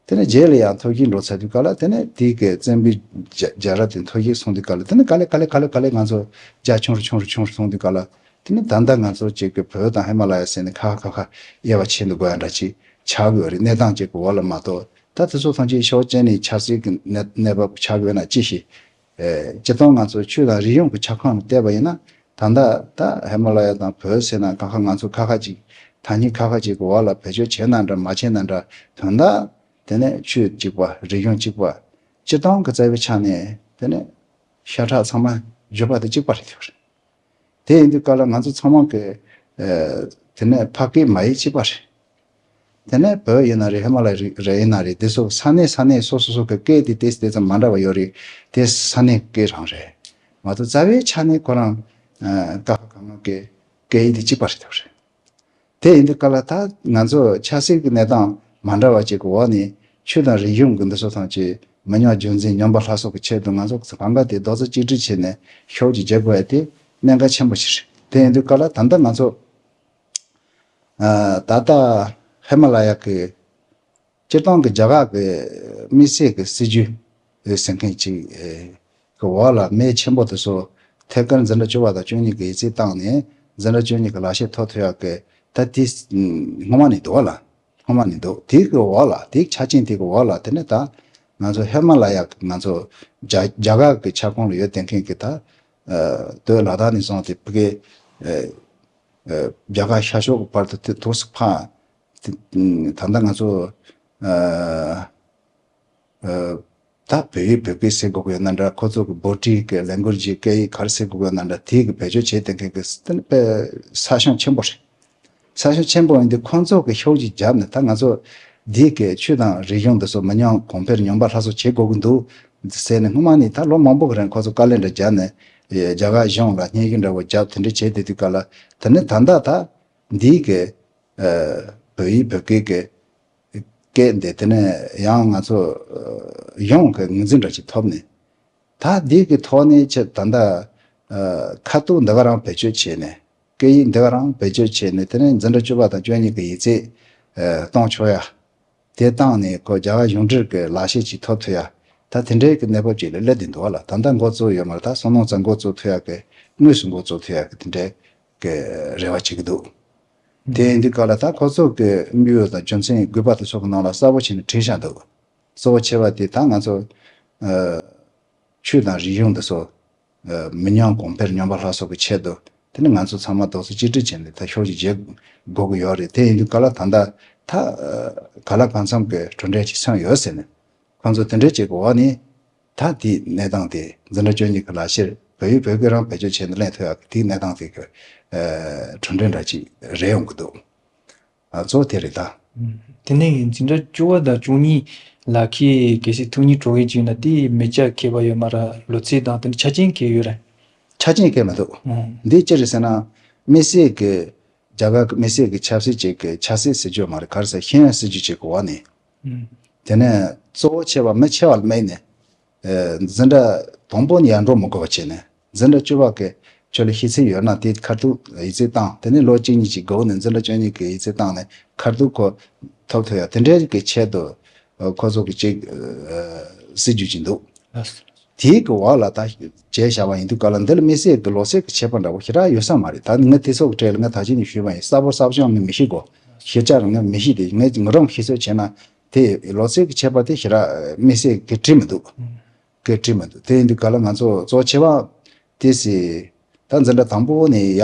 དེ་ནས་རྗེས་ལ་ཡང་མཐོ་རྒྱུགས་འགྲོ་ཚར་དུས་སྐབས་ལ་དེ་ནས་དེའི་གི་བཙན་པོའི་རྒྱ་རྒྱལ་རབས་དེ་མཐོ་རྒྱུགས་སོང་དུས་སྐབས་ལ་དེ་ནས་ག་ལེ་ག་ལེ་ག་ལེ་ག་ལེ་ང་ཚོ་རྒྱ་ཆུང་རུ་ཆུང་རུ་ཆུང་རུ་སོང་དུས་སྐབས་ལ་དེ་ནས་ད་ལྟ་ང་ཚོ་གཅིག་གི་བོད་དང་ཧི་མ་ལ་ཡ་ཟེར་ནས་ཁ་ཁ་ཁ་ཁ་དབྱེ་བ་ཕྱེ་འདུག་དགོས་ཡ་འདྲ་ཅིག་ཆགས་ཡོད་རེད། གནས་སྟངས་གཅིག་གི་འོག་ལ་མ་གཏོགས། ད་དེ་ཚོ་ཐམས་ཅད་ཕྱོགས་གཅིག་ནས་ཆབ་སྲིད་ཀྱི་གནས་གནས་བབ་ཆགས་ཡོད་ན་ཅི་ཞིག་ཨེ། སྤྱིར་བཏང་ང་ཚོ་ཆོས་དང་རིག་གཞུང་གི་ཆ་ཁང་ལ་བལྟས་པ་ཡིན་ན་ད་ལྟ་ད་ཧི་མ་ལ་ཡ་དང་བོད་ཟེར་ན་ཁ་ཁ་ང་ཚོ་ཁ་ཁ་ཅིག་ཐ་སྙད་ཁ་ཁ་ཅིག་གི་འོག་ལ་བེད་སྤྱོད་བྱས་ན་འདྲ་མ་བྱས་ན་འདྲ། དོན་དག་དེ་ནས་ཆོས་གཅིག་པ་རིག་གཞུང་གཅིག་པ་སྤྱིར་བཏང་གི་རྩ་བའི་ཆ་ནས་དེ་ནས་ཤ་ཁྲག་ཚང་མ་བརྗོད་པ་དེ་གཅིག་པ་རེད་དེ། དེ་ཡིན་དུས་སྐབས་ལ་ང་ཚོ་ཚང་མ་གི་ཨ་དེ་ནས་ཕ་སྐད་མ་ཡིག་གཅིག་པ་རེད། དེ་ནས་བོད་ཡིན་ན་རེད། ཧི་མ་ལ་ཡ་རི་རེད་ཡིན་ན་རེད། དེ་ཚོ་ས་གནས་ས་གནས་སོ་སོ་སོ་གི་སྐད་དེ་ཏོག་ཙམ་ཏོག་ཙམ་མ་འདྲ་བ་ཡོད་རེད། དེ་ས་གནས་སྐད་རང་རེད་མ་གཏོགས་རྩ་བའི་ཆ་ནས་ཁོ་རང་ཨ་ཀ་ཧ་ག་ང་གི་སྐད་ཡིག་དེ་གཅིག་པ་རེད་དེ་རེད། དེ་ཡིན་དུས་སྐབས་ལ་ད་ང་ཚོ་ཆབ་སྲིད་ཀྱི་གནས་སྟངས་མ་འདྲ་བ་ཅིག་གི་འོག་ནས་ཆོས་དང་རིག་གཞུང་གི་འདི་ཚོ་ཐམས་ཅད་མི་ཉམས་རྒྱུན་འཛིན་ཉམས་པ་སླར་གསོ་གི་ཆེད་དུ་ང་ཚོ་གང་ག་དེ་རྡོག་རྩ་གཅིག་སྒྲིལ་བྱས་ནས་ཤུགས་ཀྱིས་རྒྱག་དགོས་ཡ་དེ་གནད་འགག་ཆེན་པོ་ཞིག་རེད། དེ་ཡིན་དུས་སྐབས་ལ་ད་ལྟ་ང་ཚོ་ཨ་ད་ལྟ་ཧི་མ་ལ་ཡ་གི་སྤྱིར་བཏང་གི་རྒྱ་གར་གི་དམིགས་བསལ་གི་སྲིད་ཇུས་ཟེར་མཁན་ཅིག་གི་འོག་ལ་མི་ཆེན་པོ་དེ་ཚོ་ཐད་ཀར་འཛིན་གྲྭ་བཅུ་པ་དང་བཅུ་གཉིས་ཀྱི་ཡིག་ཚད་བཏང་ནས་འཛིན་གྲྭ་བཅུ་གཉིས་ཀྱི་ལག་ཤེས་ཐོབ་ཐུབ་ཡག་གི་ད་དེ་སྔོན་མ་ནས་འདུག་བ་ལ། སྔོན་མ་ནས་འདུག་དེའི་གི་འོག་ལ་དེའི་ཆ་རྐྱེན་དེ་གི་འོག་ལ་དེ་ནས་ད་ང་ཚོ་ཧི་མ་ལ་ཡ་གི་ང་ཚོ་རྒྱ་རྒྱ་གར་གི་ཁྱབ་ཁོངས་ལ་ཡོད་བསྡད་མཁན་གི་ད་སྟོད་ལ་དྭགས་ནས་བཟུང་སྟེ་ཕ་གི་རྒྱ་གར་ཤར་ཕྱོགས་ཀྱི་བར་དུ་དེ་ཐུག་སུ་ཕ། དེ་ད་ལྟ་ང་ཚོ་ཨ་ཨ་ད་བོད་ཡིག་བོད་སྐད་ཟེར་དགོས་ཀྱི་ཡོད་ན་འདྲ། ཁོ་ཚོ་གི་བྷོ་ཊི་གི་ལེང་གུ་ཡེ་ཇི་སྐད་ཡིག་ག་རེ་ཟེར་དགོས་ཀྱི་ཡོད་ན་འདྲ། དེ་གི་བེད་སྤྱོད་བྱེད་བསྡད་མཁན་གི་དེ་ནི་དཔེ་ས་ཞིང་ཆེན་པོ་རེད། ས་ཞིང་ཆེན་པོ་ཡིན་དུས་ཁོང་ཚོ་གི་ཤུགས་ཀྱིས་བརྒྱབ་ནས་ད་ང་ཚོ་འདི་གི་ཆོས་དང་རིག་གཞུང་འདི་ཚོ་མི་ཉམས་གོང་འཕེལ་ཉམས་པ་སླར་གསོ་བྱེད་དགོས་ཀྱི་འདུག་ཟེར་ནས་སྔོན་མ་ནས་ད་ལོ་མང་པོ་གི་རིང་ཁོ་ཚོ་དཀའ་ལས་འདྲ་བརྒྱབ་ནས་རྒྱ་གར་གཞུང་ལ་སྙན་ཞུ་འདྲ་བོ་བརྒྱབ་དེ་འདྲ་བྱས་བསྡད་དུས་སྐབས་ལ་དེ་ནི་ད་ལྟ་ད་འདི་གི་ཨ་བོད་ཡིག་བོད་སྐད་ཀྱི་སྐད་འདི་དེ་ནས་ཡང་ང་ཚོ་ཨ་ཡོངས་ཀྱི་ངོས་འཛིན་འདྲ་ཅིག་ཐོབ་ནས། ད་འདི་གི་ཐོག་ནས་ཆེད་ད་ལྟ་ཨ་ཁ་ཐུག་འདི་ག་རང་བེད་སྤྱོད་བྱས་ནས་སྐད་ཡིག་འདི་ག་རང་བེད་སྤྱོད་བྱས་ནས་དེ་ནས་འཛིན་གྲྭ་བཅུ་པ་དང་བཅུ་གཉིས་ཀྱི་ཡིག་ཚད་ཨ་གཏོང་ཆོག་ཡ། དེ་བཏང་ནས་ཁོ་རྒྱ་གར་གཞུང་འབྲེལ་གྱི་ལག་ཤེས་ཅིག་ཐོབ་ཐུབ་ཡ། ད་དེ་འདྲའི་གི་གནས་བབ་ཅིག་ལ་སླེབས་བསྡད་འདུག་བ་ལ། ད་ལྟ་འགོ་བཙུགས་ཡོད་མ་རེད། ད་སོ་ནམ་རྩ་འགོ་བཙུགས་ཐུབ་ཡ་གི་དངོས་སུ་འགོ་བཙུགས་ཐུབ་ཡ་གི་དེ་འདྲའི་གི་རེ་བ་བྱེད་ཀྱི་འདུག་དེ་ཡིན་དུས་སྐབས་ལ་ད་ཁོ་ཚོ་གི་དམིགས་ཡུལ་དང་རྒྱུ་མཚན་དགོས་པ་དེ་ཚོ་གི་ནང་ལ་གསལ་པོ་བྱས་ནས་བྲིས་བཞག་འདུག་གཙོ་བོ་ཆེ་བ་དེ་ད་ང་ཚོ་ཨ་ཆོས་དང་རིག་གཞུང་འདི་ཚོ་ཨ་མི་ཉམས་གོང་འཕེལ་ཉམས་པ་སླར་གསོ་གི་ཆེད་དུ་དེ་ནི་ང་ཚོ་ཚང་མ་རྡོག་རྩ་གཅིག་སྒྲིལ་བྱས་ནས་ད་ཤུགས་ཀྱིས་རྒྱག་དགོས་ཀྱི་ཡོད་རེད། དེ་ཡིན་དུས་སྐབས་ལ་ད་ལྟ་ད་ཨ་ག་ལ་གང་འཚམ་གི་གྲུབ་འབྲས་ཅིག་སོན་ཡོད་ཟེར་ནས། ཁོང་ཚོ་དེ་འདྲའི་བྱེད་དགོས་པ་ནི་ད་དེའི་གནས་སྟངས་དེ་འཛིན་གྲྭ་བཅུ་གཉིས་ཀྱི་ལག་ཤེས་བོད་ཡིག་བོད་སྐད་རང་བེད་སྤྱོད་བྱས་ནས་ལེན་ཐུབ་ཡག་གི་དེའི་གནས་སྟངས་དེ་གི་ཨ་གྲུབ་འབྲས་འདྲ་ཅིག་རེད་ཡོང་གི་འདུག་ཨ་གཙོ་བོ་དེ་རེད་ད། ཨུམ། དེ་ནས་འཛིན་གྲྭ་བཅུ་པ་དང་བཅུ་གཉིས་ལག་ཁྱེར་གལ་སྲིད་ཐོབ་སྙིང་བྲོ་བའི་ཅིག་ན་དེ་མི་ཆ་ཁྱད་པར་ཡོད་མ་རེད། ལོ་ཚད་དང་དེ་འདྲ་ཆ་རྐྱེན་གལ་ཡོད་རེད། ཆ་རྐྱེན་གལ་མི་འདུག་ཨུམ། འདི་ཅི་རེད་ཟེར་ན་དམིགས་བསལ་གྱི་རྒྱ་གར་གྱི་དམིགས་བསལ་གྱི་ཆབ་སྲིད་ཅིག་གི་ཆབ་སྲིད་སྲིད་ཇུས་མ་རེད། ག་རེ་ཟེར་ཤེས་ཡོན་སྲིད་ཇུས་ཅིག་གི་འོག་ནས། ཨུམ། དེ་ནས་གཙོ་བོ་ཆེ་བ་མི་ཆེ་བ་ལ་དམིགས་ནས། ཨེ་འཛིན་གྲྭ་དང་པོ་ནས་ཡར་འགྲོ་མི་དགོས་པ་བྱས་ནས་འཛིན་གྲྭ་བཅུ་པ་གི་ཁྱོད་ལ་ཤེས་ཚད་ཡོད་ན་དེ་ཁ་ཐུག་ཡིག་ཚད་བཏང་། དེ་ནས་ལོ་གཅིག་གཉིས་ཀྱི་སྒང་ནས་འཛིན་གྲྭ་བཅུ་གཉིས་ཀྱི་ཡིག་ཚད་བཏང་ནས་ཁ་ཐུག་ཁོ་ཐོབ་ཐུབ་ཡ་དེ་འདྲའི་གི་ཆེད་དུ་ཨ་ཁོ་ཚོ་གི་ཅིག་ཨ་སྲིད་ཇུས་ཅིག་འདུག་ལགས་སོ། དེའི་གི་འོག་ལ་ད་བྱས་བཞག་པ་ཡིན་དུས་སྐབས་ལ་འདི་ལ་དམིགས་བསལ་གི་ལོ་ཚད་ཀྱི་ཁྱད་པར་འདྲ་བོ་ཞེ་དྲག་ཡོད་ས་མ་རེད། ད་ངས་དེ་ཚོ་གི་གྲས་ལ་ངས་ད་ཅི་ནས་ཞུས་པ་ཡིན། གསལ་པོ་གསལ་པོ་ཅང་ངས་མི་ཤེས་གོ་ཤེས་བྱ་རང་ངས་མི་ཤེས་ཏེ་ངས་ང་རང་ཤེས་ཚོད་བྱས་ན་དེ་ལོ་ཚད་ཀྱི་ཁྱད་པར་དེ་ཞེ་དྲག་དམིགས་བསལ་གི་བྲིས་མི་འདུག་ཨུམ། གི་བྲིས་མི་འདུག་དེ་ཡིན་དུས་སྐབས་ལ་ང་ཚོ་གཙོ་ཆེ་བ་དེ་སི་ད་འཛིན་གྲྭ་དང་པོ་ནས་ཡ་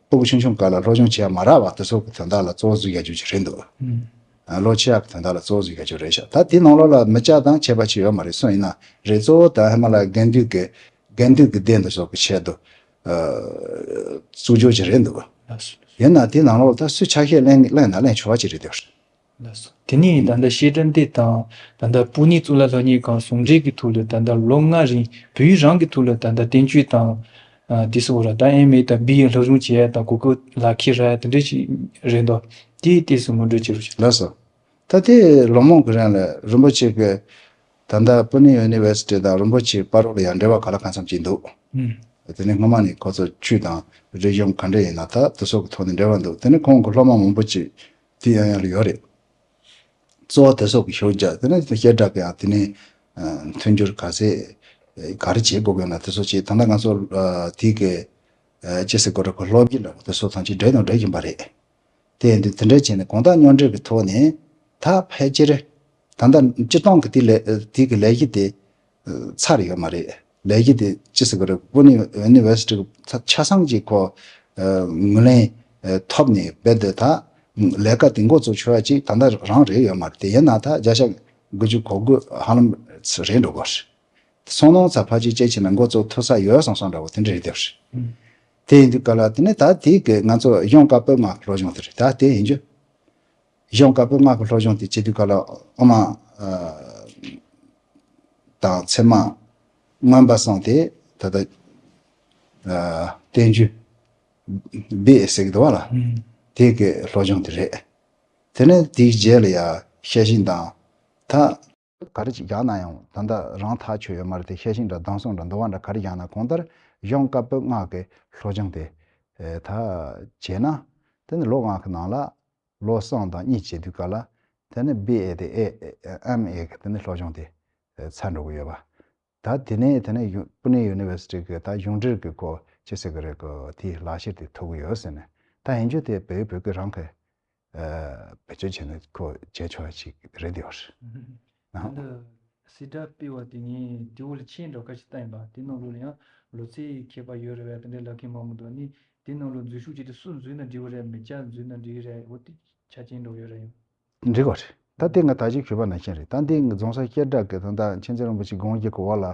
སྤུ་གུ་ཆུང་ཆུང་སྐབས་ལ་སློབ་སྦྱོང་བྱས་མ་རག་པ་དེ་ཚོ་གི་དོན་དག་ལ་གཙོ་བོ་བཟོ་ཡ་རྒྱུ་ཅིག་རེད་འདུག་ཨུམ། ཨ་ལོ་ཆེ་ཡག་གི་དོན་དག་ལ་གཙོ་བོ་བཟོ་ཡ་རྒྱུ་རེད་ཤག་ད་དེ་ནང་ལོགས་ལ་མི་སྐྱ་དང་ཁྱད་པར་ཅི་ཡོད་མ་རེད། སུ་ཡིན་ན་རེད། གཙོ་བོ་ད་ཧི་མ་ལ་ཡ་དགུན་དུས་ཀྱི་ དགེ་འདུན་གྱི་སྡེ་འདི་སོགས་ཀྱི་ཆེད་དུ་བཙུགས་རྒྱུ་ཅིག་རེད་འདུག། ཡིན་ན་དེའི་ནང་ལོགས་ད་སུས་ཆ་ཤས་ལེན་ལེན་ན་ལེན་ཆོག་པ་ཅིག་རེད་འདུག། ལགས་སོ། དེ་ནས་ད་ལྟ་བཤད་གྲྭ་འདི་དང་ད་ལྟ་སྤུ་ནི་གཙུག་ལག་སློབ་གཉེར་ཁང་ཟུང་འབྲེལ་གྱི་ཐོག་ལ་ད་ལྟ་ལོ་ལྔ་རིང་བོད་ཡིག་རང་གི་ཐོག་ལ་ད་ལྟ་བསྟན་བཅོས་དང་། ཨ། དེ་སོགས་ར་ད་ཨེམ་ཨེ་དང་བི་ཨེ་སློབ་སྦྱོང་བྱེད་ཡ་དང་གོ་སྐབས་ལག་ཁྱེར་རག་ཡ་དེ་འདྲ་ཞིག་རེད་འདུག། དེའི་ཐད་སུ་ངོ་སྤྲོད་བྱེད་རོགས་ཞུ། ལགས་སོ། ད་ལྟའི་ལོ་མང་གི་རིང་ལ་རིན་པོ་ཆེ་གི་ད་ལྟ་སྤུ་ནི་ཡུ་ནི་ཝར་སི་ཊི་དང་རིན་པོ་ཆེ་བར་ལ་ཡང་འབྲེལ་བ་ག་ལ་གང་འཚམ་ཅིག་འདུག། ཨུམ། དེ་ནས་སྔོན་མ་ནས་ཁོ་ཚོ་ཆོས་དང་རིག་གཞུང་ག་འདྲ་ཡིན་ན་ད་དེ་སོགས་ཀྱི་ཐོག་ནས་འབྲེལ་བ་འདུག། དེ་ནས་ཁོང་གི་སློབ་མ་མང་པོ་ཅིག་དེ་ཡང་ཡང་ལ་ཡོད་རེད། གཙོ་བོ་དེ་སོགས་ཀྱི་ཤོད་རྒྱུ་དེ་ནས་བཤད་གྲྭ་གི་ཡང་དེ་ནས་མཐུན་འགྱུར་ག་ཚད་ག་རེ་བྱེད་དགོས་ཀྱི་ཡོད་ན་དེ་སོགས་བྱེད། ད་ལྟ་ང་ཚོ་དེ་གི་ཅི་ཟེར་དགོས་རེད། ཁོ་སློབ་སྤྱི་འདྲ་བོ་དེ་སོགས་ཐམས་ཅད་འབྲེལ་དང་འབྲེལ་བཞིན་པ་རེད། དེ་ཡིན་དུས་དེ་འདྲ་བྱས་ནས་གང་ལྟར་མཉམ་འབྲེལ་གྱི་ཐོག་ནས་ད་ཕལ་ཆེར་ད་ལྟ་སྤྱིར་བཏང་གི་དེ་ལས་དེ་གི་ལས་གཞི་དེ་ཚར་ཡོད་མ་རེད། ལས་གཞི་དེ་ཅི་ཟེར་དགོས་རེད། སྤུ་ནི་ཡུ་ནི་ཝར་སི་ཊི་གི་ཆ་ཚང་གི་ཁོ་ངོས་ལེན་ཐོབ་ནས་རྦད་དེ་ད་ལས་ཀ་དེ་འགོ་བཙུགས་ཆོག་ཡ་ཅིག་ད་ལྟ་རང་རེད་ཡོད་མ་རེད། དེ་ཡིན་ན་ད་བརྒྱ་ཆ་དགུ་བཅུ་གོ་དགུ་ཧ་ལམ་རེད་འགྲོ་གི་རེད། སོང་ནང་ཚ་ཕལ་ཆེར་ཅིག་བྱས་ན་འགོ་བཙུགས་ཐུབ་ས་ཡོད་བསམ་བསམ་འདྲ་བོ་དེ་འདྲ་རེད་འདུག། དེ་ཡིན་དུས་ག་ལ་དེ་ནས་ད་དེ་གི་ང་ཚོ་གཞུང་བཀའ་པོད་ལྔ་གི་སློབ་སྦྱོང་དེ་རེད། ད་དེ་ཡིན་རྒྱུ། གཞུང་བཀའ་པོད་ལྔ་གི་སློབ་སྦྱོང་དེ་བྱེད་དུས་ག་ལ་དབུ་མ་དང་ཚད་མ་མངོན་པ་གསུམ་དེ་ད་ལྟ་བསྟན་བཅོས་བི་ཨེ་ཟེར་གི་འདུག་བ་ལ། དེ་གི་སློབ་སྦྱོང་དེ་རེད། དེ་ནས་དེའི་རྗེས་ལ་ཡ་ཤེར་ཕྱིན་དང་ད། ག་རེ་ཅིག་རྒྱག་ན་ཡང་ད་ལྟ་རང་ཐག་ཆོད་ཡོད་མ་རེད་དེ། ཤེར་ཕྱིན་འདྲ་གདམས་སོང་འདྲ་འདུལ་བ་འདྲ་ག་རེ་རྒྱག་ན་གང་ལྟར་གཞུང་བཀའ་པོད་ལྔ་གི་སློབ་སྦྱོང་དེ་ད་བྱས་ན་དེ་ནི་ལོ་ལྔ་གི་ནང་ལ་ལོ་གསུམ་དང་གཉིས་བྱེད་དུས་ག་ལ་དེ་ནི་བི་ཨེ་དེ་ཨེ་ཨེམ་ཨེ་གི་དེ་ནི་སློབ་སྦྱོང་དེ་ཚར་འགྲོ་གི་ཡོད་པ། ད་དེ་ནས་དེ་ནས་ཡུ་པུ་ནེ་ཡུ་ནི་ཝར་སི་ཊི་གི་ད་གཞུང་འབྲེལ་གི་ཁོ་ཅི་ཟེར་གི་རེད། ཁོ་དེའི་ལག་ཁྱེར་དེ་ཐོབ་གི་ཡོད་ཟེར་ནས་ད་ཡིན་རྒྱུ་དེ་བོད་བོད་གི་རང་གི་བེད་སྤྱོད་བྱས་ནས་ཁོ་བྱས་ཆོག་ཅིག་རེད་དེ་བར། ད་ལྟ་སྲིད་གྲྭ་སྤེལ་བ་དེ་ངས་དེ་འོག་ལ་མཆན་འདྲ་ཁ་ཞིག་བཏང་ཡིན་པ། དེ་ནང་ལོགས་ལ་ཡང་ལོ་ཚད་ཁྱད་པར་ཡོད་རེད་བས། དེ་འདྲའི་ལག་ཁྱེར་མང་པོ་འདུག། ནི་དེ་ནང་ལོགས་འཛུལ་ཞུགས་བྱས་ཏེ་སུ་འཛུལ་ན་འགྲིག་གི་རེད། མི་སྐྱ་འཛུལ་ན་འགྲིག་གི་རེད། འོ་དེ་ཆ་རྐྱེན་འདྲ་ཡོད་རེད་ཡང་། འགྲིག་གི་རེད། ད་དེ་ང་ད་ཅིག་ཞུས་པ་ནང་བཞིན་རེད། ད་འདི་ང་རྫོང་སར་སྐད་གྲགས་ཀྱི་ད་ད་མཁྱེན་བརྩེ་རིན་པོ་ཆེ་དགོངས་ཀྱི་གོ་བ་ལ་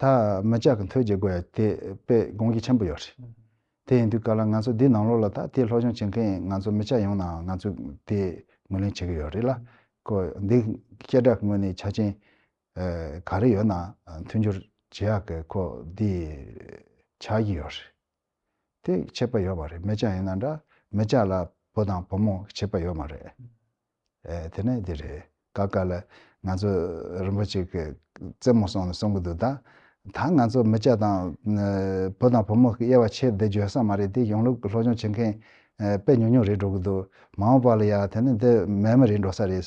ད་མི་སྐྱ་གི་འཐུས་བྱེད་དགོས་ཡ་དེ་དཔེ་དགོངས་ཀྱི་ཆེན་པོ་ཡོད་རེད། དེ་ཡིན་དུས་ག་ལ་ང་ཚོ་འདི་ནང་ལོགས་ལ་ད་དེ་སློབ་སྦྱོང་བྱེད་མཁན་ང་ཚོ་མི་སྐྱ་ཡོང་ནའང་ང་ཚོ་དེ་ངོས་ལེན་བྱེད་ཀྱི་ཡོད་རེད་ལ། ཁོ་འདི་སྐད་གྲགས་ངོས་ནས་ཆ་རྐྱེན་ག་རེ་ཡོད་ན་མཐུན་འགྱུར་བྱེད་ཡག་གི་ཁོ་འདི་ཆགས་ཀྱི་ཡོད་རེད། དེ་ཁྱད་པར་ཡོད་པ་རེད། མི་སྐྱ་ཡིན་ན་འདྲ། མི་སྐྱ་ལ་བུ་དང་བུ་མོ་ཁྱད་པར་ཡོད་མ་རེད། ཨེ་དེ་ནས་འདི་རེད། ཀ་ཀ་ལ་ང་ཚོ་རིན་པོ་ཆེ་གི་རྩེད་མོ་སོང་ནས་གསུང་གི་འདུག། ད་ད་ང་ཚོ་མི་སྐྱ་དང་ཨེ་བུ་དང་བུ་མོ་གི་དབྱེ་བ་ཕྱེ་བསྡད་རྒྱུ་ཡོད་ས་མ་རེད། དེ་གཞུང་ལུགས་ཀྱི་སློབ་སྦྱོང་བྱེད་མཁན་ཨེ་དཔེ་ཉུང་ཉུང་རེད་འགྲོ་གི་འདུག། མ་འོངས་པ་ལ་ཡ་དེ་ནི་འདི་མེད་མི་རེད་འགྲོ་ས་རེད།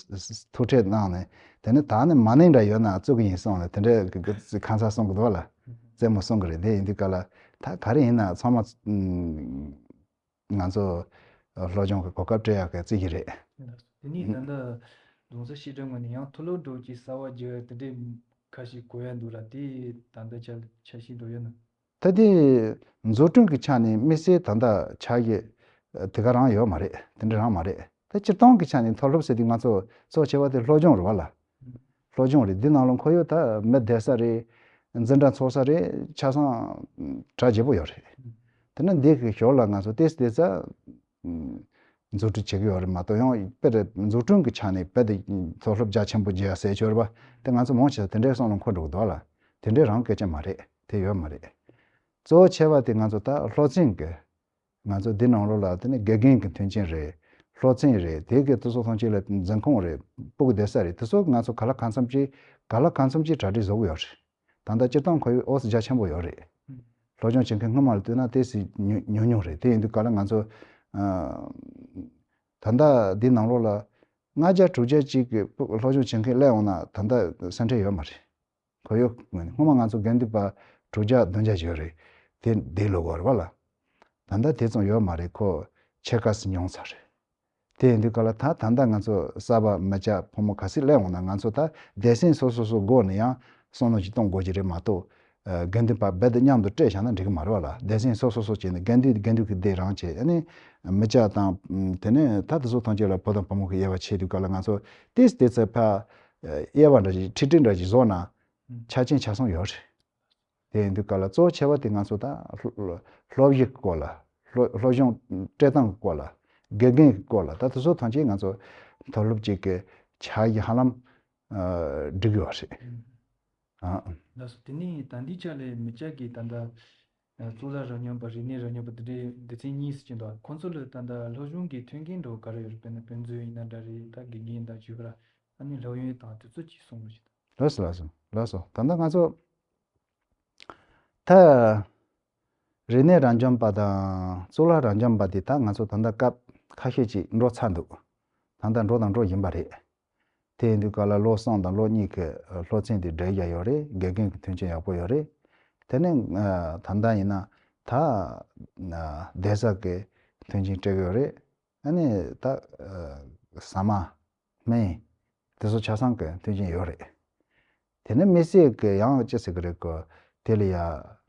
ཐུག་འཕྲད་གནང་ནས་དེ་ནི་ད་ནི་མ་ནིང་འདྲ་ཡོད་ན་བཙུགས་གི་ཡིན་གསུངས་ནས་དེ་འདྲའི་གི་གི་ཁ་མཚར་གསུང་གི་འདུག་བ་ལ། རྩེད་མོ་གསུང་གི་རེད། དེ་ཡིན་དུས་ག་ལ་ད་ག་རེ་ཡིན་ན་ཚང་མ་ང་ཚོ་སློབ་སྦྱོང་གི་གོ་སྐབས་སྤྲད་ཡག་གི་རྩིས་ཀྱི་རེད། དེ་ནས་ད་ལྟ་རྫོང་སར་སློབ་གྲྭ་ངོས་ནས་ཡང་མཐོ་སློབ་འགྲོ་གི་གསར་བ་རྒྱག་དེ་འདྲའི་ཁ་ཤས་གོ་ཡ་འདུག་ལ། དེ་ད་ལྟ་ཆ་ཆ་ཤས་འགྲོ་ཡོད་ན། ད་དེ་འཛུགས་སྐྲུན་གྱི་ཆ་ནས་དམིགས་བསལ་ད་ལྟ་ཆགས་ཀྱི་དེ་ག་རང་ཡོད་མ་རེད། དེ་འདྲ་རང་མ་རེད། ད་སྤྱིར་བཏང་གི་ཆ་ནས་མཐོ་སློབ་ཟེར་དུས་ང་ཚོ་གཙོ་ཆེ་བ་དེ་སློབ་སྦྱོང་རེད་བ་ལ། སློབ་སྦྱོང་རེད། འདི་ནང་ལ་ཁོར་ཡུག་ད་མི་བསྡད་ས་རེད། འཛིན་གྲྭ་འཚོགས་ས་རེད། ཆ་ཚང་གྲ་རྒྱས་པོ་ཡོད་རེད། དེ་ན་འདི་གི་ཞོར་ལ་ང་ཚོ་ཏེས་ཏེ་ཚ་འཛུགས་སྐྲུན་བྱེད་ཀྱི་ཡོད་རེད་མ་གཏོགས་ཡང་དཔེ་རེད་འཛུགས་སྐྲུན་གྱི་ཆ་ནས་དཔེ་དེ་མཐོ་སློབ་རྒྱ་ཆེན་པོ་རྒྱས་ཟེར་ཆོག་རེད་པ། དེ་ང་ཚོ་མང་ཆེ་ས་དེ་འདྲའི་བསམ་བློ་འཁོར་འགྲོ་གི་འདུག་ལ། དེ་འདྲའི་རང་སྐད་ཆ་མ་རེད། དེ་ཡོད་མ་རེད། གཙོ་བོ་ཆེ་བ་དེ་ང་ཚོ་ད་སློབ་ཚན་གྱི་ང་ཚོ་འདི་ནང་ལོགས་ལ་དེ་ནི་དགེ་རྒན་གྱི་མཐུན་རྐྱེན་རེད། སློབ་ཚན་རེད། དེ་གའི་དེ་ཚོ་ཐམས་ཅད་ལ་འཛིན་ཁང་རེད། སྤུ་གུ་བསྡད་ས་རེད། དེ་ཚོ་ང་ཚོ་ག་ལ་གང་འཚམ་ཅིག་ག་ལ་གང་འཚམ་ཅིག་གྲ་སྒྲིག་བཟོ་གི་ཡོད་རེད། ད་ལྟ་སྤྱིར་བཏང་ཁོར་ཡུག་ཨོ་སི་རྒྱ་ཆེན་པོ་ཡོད་རེད། སློབ་སྦྱོང་བྱེད་མཁན་སྔོན་མ་ལ་བལྟས་ན་ཏོག་ཙམ་ཉུང་ཉུང་ཉུང་རེད། དེ་ཡིན་དུས་ག་ལ་ང་ཚོ་ཨ་ད་ལྟ་འདི་ནང་ལོགས་ལ་ལྔ་བརྒྱ་དྲུག་བརྒྱ་ཅིག་གི་སློབ་སྦྱོང་བྱེད་མཁན་སླེབས་འོང་ན་ད་ལྟ་སེམས་ཁྲལ་ཡོད་མ་རེད། ཁོར་ཡུག་ངོས་ནས་སྔོན་མ་ང་ཚོ་དགེ་འདུན་པ་དྲུག་བརྒྱ་བདུན་བརྒྱ་ཡོད་རེད། དེ་འདས་ལོ་གོ་རེད་བ་ལ། ད་ལྟ་དེ་ཙམ་ཡོད་མ་རེད། ཁོ་ཕྱེད་ཀ་ཙམ་ཉུང་ཚར་རེད། དེ་ཡིན་དུས་ག་ལ་ད་ད་ལྟ་ང་ཚོ་གསར་པ་མི་སྐྱ་ཕོ་མོ་ག་ཚོད་སླེབས་འོང་ན་ང་ཚོ་ད་སྡེ་ཚན་སོ་སོ་སོ་སྒོ་ནས་ཡང་བསམ་བློ་ཞིག་གཏོང་དགོས་ཀྱི་རེད་མ་གཏོགས། ཨ་དགེ་འདུན་པ་རྦད་དེ་མཉམ་དུ་སྤྲད་བཞག་ན་འགྲིག་གི་མ་རེད་བ་ལ། སྡེ་ཚན་སོ་སོ་སོ་བྱས་ནས་དགེ་འདུན་དགེ་འདུན་གྱི་སྡེ་རང་བྱས། ཨ་ནི་མི་སྐྱ་དང་དེ་ནས་ད་དེ་ཚོ་ཐམས་ཅད་ལ་བུ་དང་བུ་མོ་གི་དབྱེ་བ་ཕྱེ་དུས་ག་ལ་ང་ཚོ་ཏོག་ཙམ་ཏོག་ཙམ་ཕར་དབྱེ་བ་འདྲ་ཞིག་ཁྲིག་ཁྲིག་འདྲ་ཞིག་བཟོ་ན་ཆ་རྐྱེན་ཆ་ཚང་ཡོད་རེད། དེ་ཡིན་དུས་ག་ལ་གཙོ་ཆེ་བ་དེ་ང་ཚོ་ད་སློབ་སློབ་གཞི་གི་སྐོར་ལ། སློབ་སློབ་སྦྱོང་སྤྲད་སྟངས་ཀྱི་སྐོར་ལ། དགེ་རྒན་གྱི་སྐོར་ལ། ད་དེ་ཚོ་ཐམས་ཅད་ང་ཚོ་མཐོ་སློབ་ཅིག་གི་ཆ་གཞི་ཧ་ལམ་ཨ་འགྲིག་ཡོད་རེད། ཨ། ལགས་སོ། དེ་ནས་ད་ལྟའི་ཆ་ལ་མི་སྐྱ་གི་ད་ལྟ་གཙུག་ལག་རབ་སྙོམས་པ། རིག་གནས་རབ་སྙོམས་པ། དེ་འདྲའི་སྡེ་ཚན་གཉིས་ཟེར་གྱི་འདུག་ཁོང་ཚོ་ལ་ད་ལྟ་སློབ་སྦྱོང་གི་མཐུན་རྐྱེན་འདྲ་བོ་ག་རེ་ཡོད་རེད། དཔེར་ན་དཔེ་མཛོད་ཡིན་ན་འདྲ་རེད། ད་དགེ་རྒན་དང་བརྒྱུད་པར་ཨ་ནི་སློབ་ཡོན་དང་དེ་ཚོ་ཅིག་གསུངས་རོགས་ཞུ། ལགས་སོ། ལགས་སོ། ལགས་སོ། ད་ལྟ་ང་ཚོ་ད་རིག་གནས་རབ་འབྱམས་པ་དང་གཙུག་ལག་རབ་འབྱམས་པ་དེ་ད་ང་ཚོ་ད་ལྟ་སྐབས་ཁ་ཤས་ཅིག་འགྲོ་ཚར་འདུག་ད་ལྟ་འགྲོ་དང་འགྲོ་བཞིན་པ་རེད། དེ་ཡིན་དུས་ག་ལ་ལོ་གསུམ་དང་ལོ་གཉིས་ཀྱི་སློབ་ཚན་དེ་བསྒྲིགས་བཞག་ཡོད་རེད། དགེ་རྒན་གྱི་མཐུན་རྐྱེན་ཡག་པོ་ཡོད་རེད། དེ་ནས་ད་ལྟ་ཡིན་ན་ད་གདན་ས་གི་མཐུན་རྐྱེན་སྤྲད་ཀྱི་ཡོད་རེད། ཨ་ནི་ད་ཟ་མ་སྨན་དེ་ཚོ་ཆ་ཚང་གི་མཐུན་རྐྱེན་ཡོད་རེད། དེ་ནས་དམིགས་བསལ་གྱི་ཡང་ཅི་ཟེར་གི་རེད་གོ། དེ་ལ་ཡ་